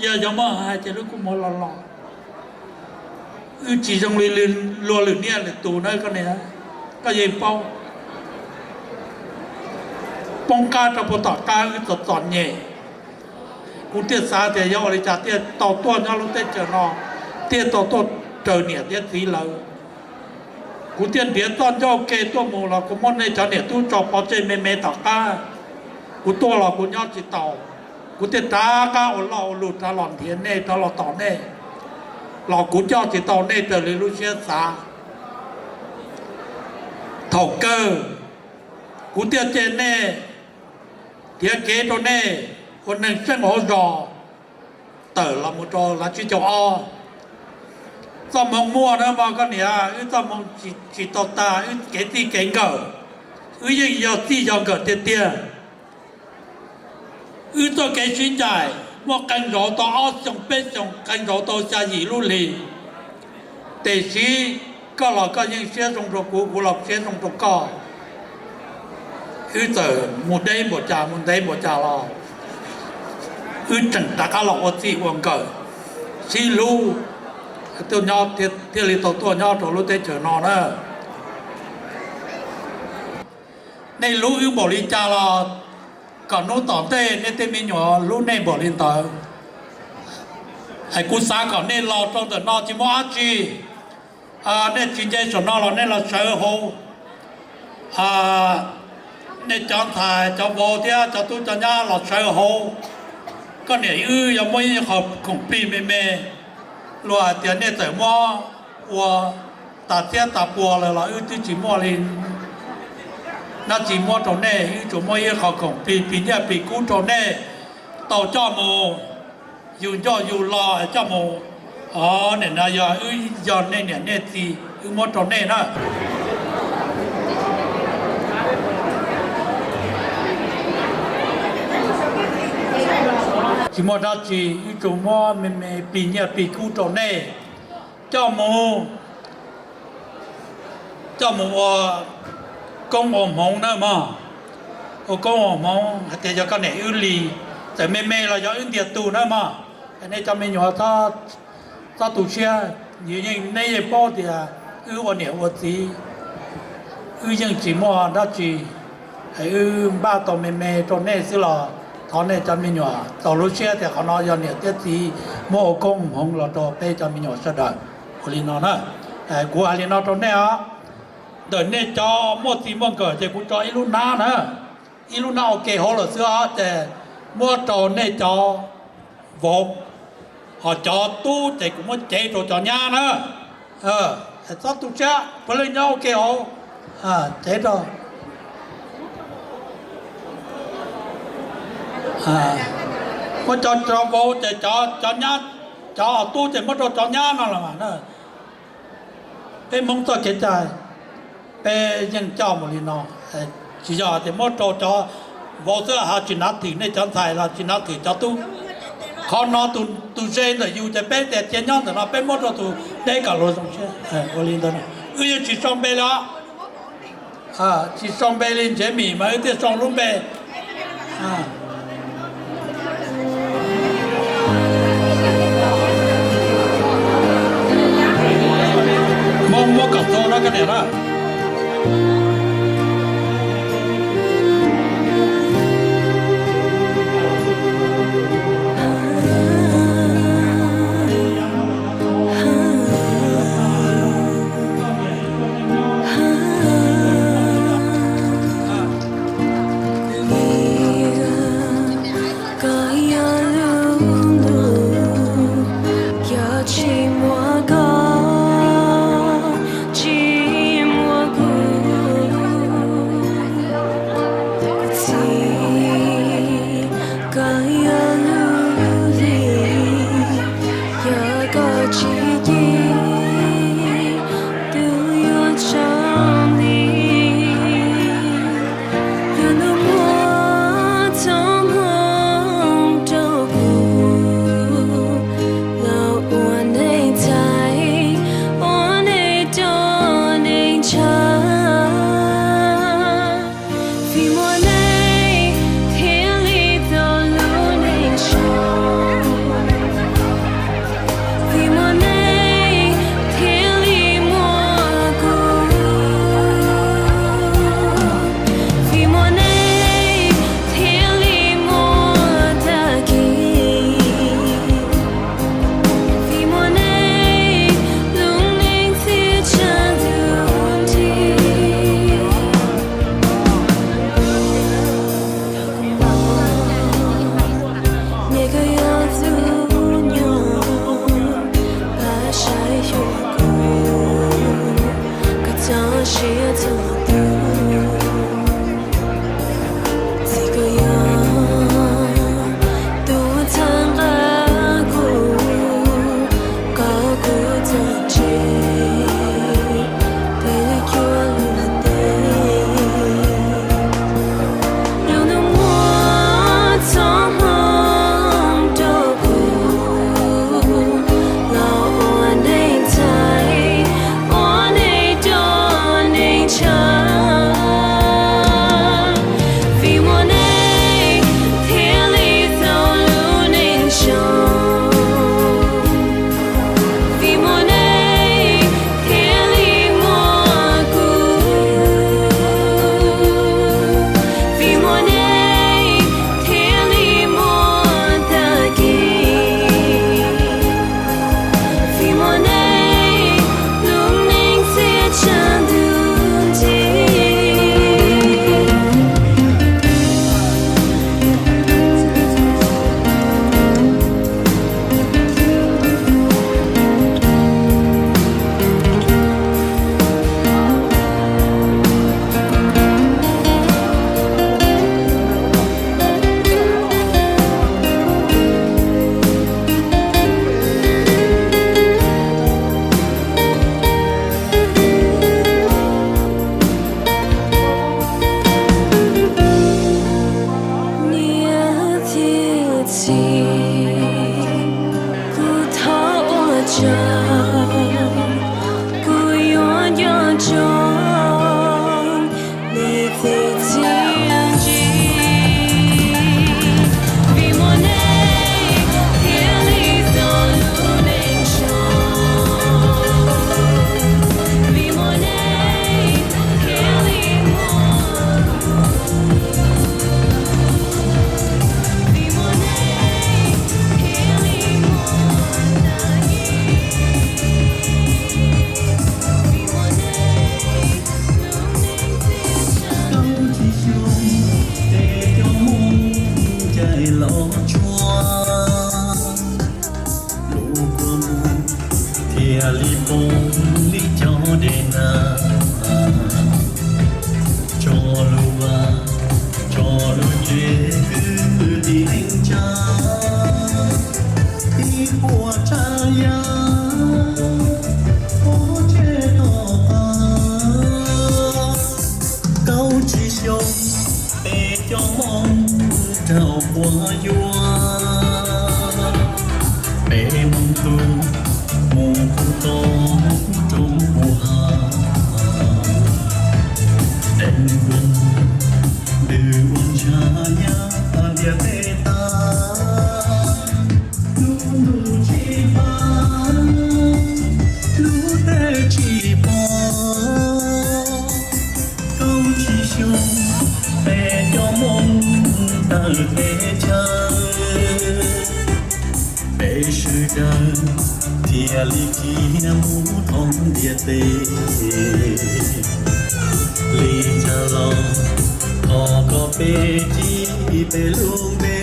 yog yuav muab hais ces lub kua muag los los, wb tsis zoo li luag lwm niaj lwm tus na koj niam, koj yeej paub. Poob qab rau puag tom qab wb txom txom nyem, kuv thiaj xav tias yog ua li cas thiaj tau tuaj nyob lub teb chaws no, thiaj tau tuaj raws niam thiab txiv lawv. Kuv thiaj nrhiav txoj ncauj ke tuaj mus los kuv muab nej cov niam tub tso pov tseg me me tom qab. Kuv tuaj los kuv nyob tsis taus, kuv thiaj rov qab ua loj ua luj rov los nrhiav nej, rov los tos nej, los kuv coj tsis tau nej raws li lub siab xav. Thaum kawg kuv thiaj coj nej, nrhiav kev rau nej ua neeg seej hauv zos, tawm los mus rau lub tsib caug ob. Txoj hmoov muaj na mog koj niam, wb txoj hmoov tsis tau tag, wb kev txij kev nkawm, wb yeej yog txij yog nkawm tiag tiag. Wb txoj kev sib ncaim muaj qee zaus tau ob xyoos peb xyoos, qee zaus tau xya yim lub hlis. Tiam sis koj los koj yeej siab zoo rau kuv, kuv los siab zoo rau koj. Wb txawm mus deb npaum cas mus ntev npaum cas los wb tseem rov qab los ua txij ua nkawm, sib hlub, thiaj li tau tuaj nyob rau lub teb chaws no na. Nej hlub wb npaum li cas los kom hnub tom ntej nej tej me nyuam hlub nej npaum li ntawd. Es kuv xav kom nej los rau ntawm no tsis muaj dab tsi, nej tsis nce saum no los nej los sawv hauv, nej cov ntxhais cov vauv thiab cov tub cov nyab los sawv hauv. Koj niam wb yuav muab ib qho khoom plig me me, luag hais tias nej txawm muab ua tas txhiab tas pua lawm los wb twb tsis muaj li dab tsi muab rau nej, wb tsuas muab ib qho khoom plig plig nyiaj plig kub rau nej tau coj mus yug ncauj yug lo coj mus. Nim no yog wb yog nej niam nej txiv wb muab rau nej na. Tsis muaj dab tsi, wb tsuas muab me me plig nyiaj plig kub rau nej coj mus, coj mus ua koob ua hmoov nawb mog. Ua koob ua hmoov hais tias yog koj niam wb li, txawm me me los yog wb ntiag tug nawb mog. Nej cov me nyuam txhob tu siab, nej yeej paub tias wb ua niam ua txiv, wb yeej tsis muaj dab tsi, wb npaj tau me me rau nej xwb los thov nej cov me nyuam txaus lub siab tias qhov no yog niam thiab txiv muab ua koob hmoov los rau peb cov me nyuam sawv daws. Ua li no na, kuv hais li no rau nej os, ntawm nej cov muaj txij muaj nkawm ces kuv tso ib lub hnab na, ib lub hnab ua ke hauv lawm xwb os, ces muab rau nej cov vauv, ho cov tub ces kuv muab cev rau cov nyab na. Txhob tu siab, puav leej nyob ua ke hauv, cev rau. Muab cov, cov vauv ces cov, cov nyab, cov tub ces muab rau cov nyab no los mas. Peb Hmoob txoj kev cai, peb yeej coj mus li no. Tsis yog tias muab rau cov vauv xwb, ho tsis nav thwm nej cov ntxhais los tsis nav thwm cov tub. Qhov no tus ze ntawm yus ces peb tias cia nyob ntawm no, peb muab rau tus deb kom luag zoo siab. Ua li ntawd, wb yeej tsis sau npe li os. Tsis sau npe li Ntsevmim mas wb thiaj sau lub npe. Hmoob muab kom txog no koj niam na. Koj yog lub ntuj, yog tsis muaj koj, tsis muaj kuv, kuv txiv. Koj yog lub hli, yog koj tsis ci, twb yuav tsaus nti. Yog ntuj muab txoj hmoov rau kuv, los ua neeg ntxhais, ua neeg coj neeg ntshaw. Vim muaj nej thiaj li tau lub neej zoo. Vim muaj nej thiaj li muaj kuv. Vim muaj nej thiaj li muaj tag kis. Vim muaj nej lub neej txiaj tshav ntuj nti. Niam, koj yog tus nyuam, pab saib xyuas kuv, koj txoj sia txhua tus. Txiv, koj yog tus txhawb nqa kuv, kom kuv txhob ntsib tej lub cuab lub teg. Yog ntuj muab txoj hmoov rau kuv, los ua neeg ntxhais, ua neeg coj neeg ntshaw. rau quav yuav, peb mus tu mus kuv to roob kuv hav. Teev kuas ntws ua ntshav nyab ntiaj teb tag, lub ntuj tsis pab, lub teb tsis pom, kaum tsib xyoo peb cov Hmoob tawm teb chaws, peb sawv daws thiaj li khiav mus thoob ntiaj teb. Li cas los thov kom peb cia peb lub npe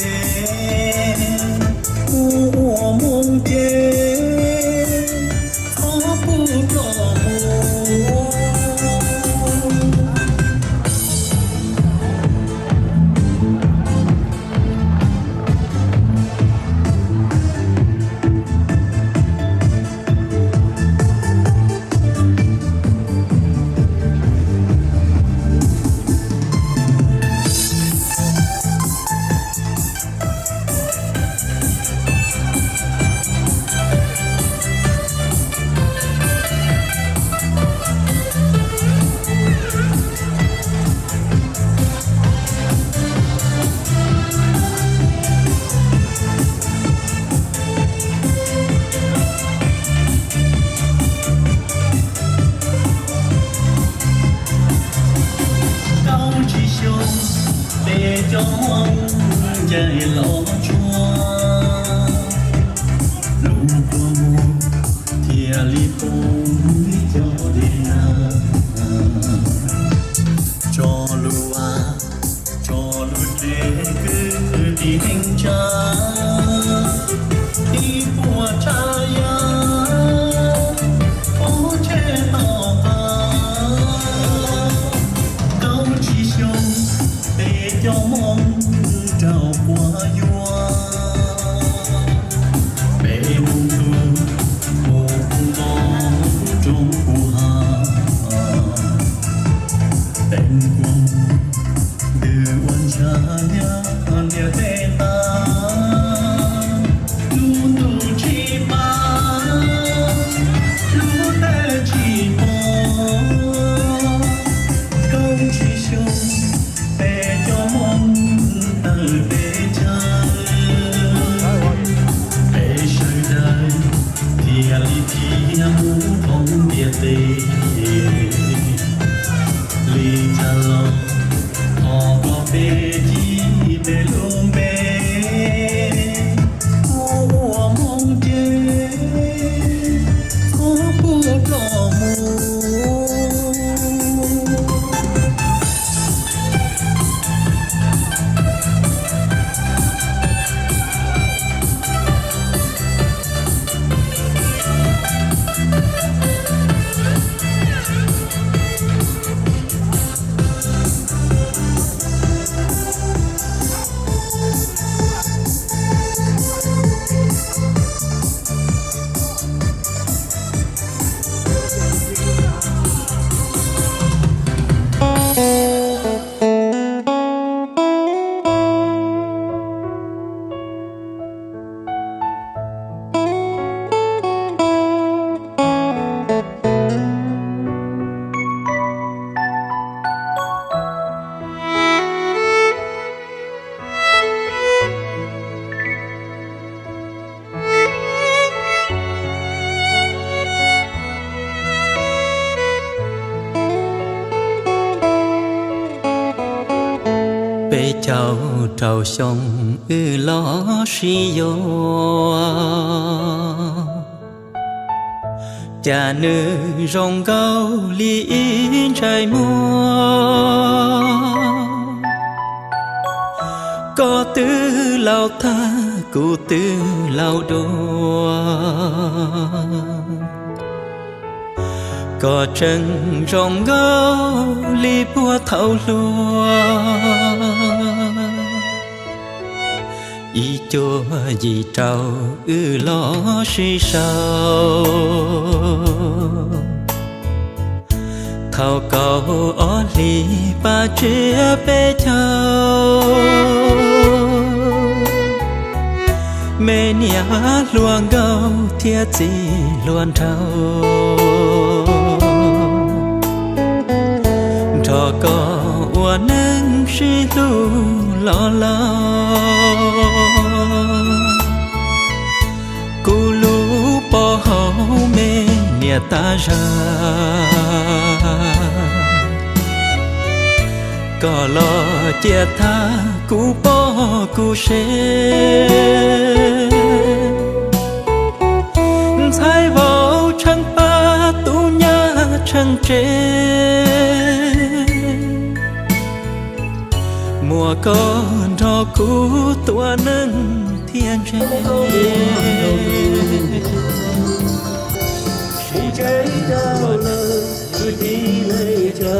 hu ua Hmoob ces txhob pub ploj mus. Kaum tsib xyoo peb cov Hmoob ncaim los tsuag, lub kua muag thiaj li poob cov dej nag. Tso lub vaj, tso lub tsev kwv tij neej tsa, ib puas tsav yam pov tseg tom qab. Kaum tsib xyoo peb cov Hmoob rau quav yuav, peb mus tu mus kuv to roob kuv hav. Teev kuas ntws ua ntshav nyab ntiaj teb tag, lub ntuj tsis pab, lub teb tsis pom, kaum tsib xyoo peb cov Hmoob tawm teb chaws, peb sawv daws thiaj li khiav mus thoob ntiaj teb. Li cas los thov kom peb cia peb lub npe hu ua Hmoob ces txhob pub ploj mus. Peb caug rau xyoo wb los sib yuav, cas nws zoo nkauj li ib ntsais muag. Koj twb laus tag kuv twb laus dua, koj tseem zoo nkauj li puag thaum hluas. Ib cuaj yim rau wb los sib sau, thaum kaum ob hlis pab tsiab peb caug. Me niam hluas nkauj thiab txiv hluas nraug, nrog koj ua neej sib hlub los laus. Kuv lub pov haum me niam tas zog, koj los cia thab kuv poj kuv sev. Ntxhais vauv tsheej pab tub nyab tsheej tsev, muaj koj nrog kuv tua neej thiaj ntse. Sib ntsib rau lawm kwv tij neej tsa,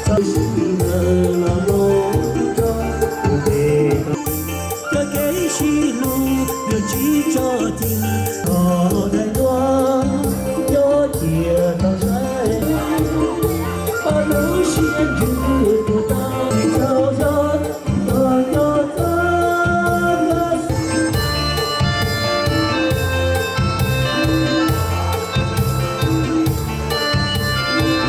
txawj sib ntsib los mus rau tus ntej, txoj kev sib hlub nws tsis tso cim, kom daim duab nyob cia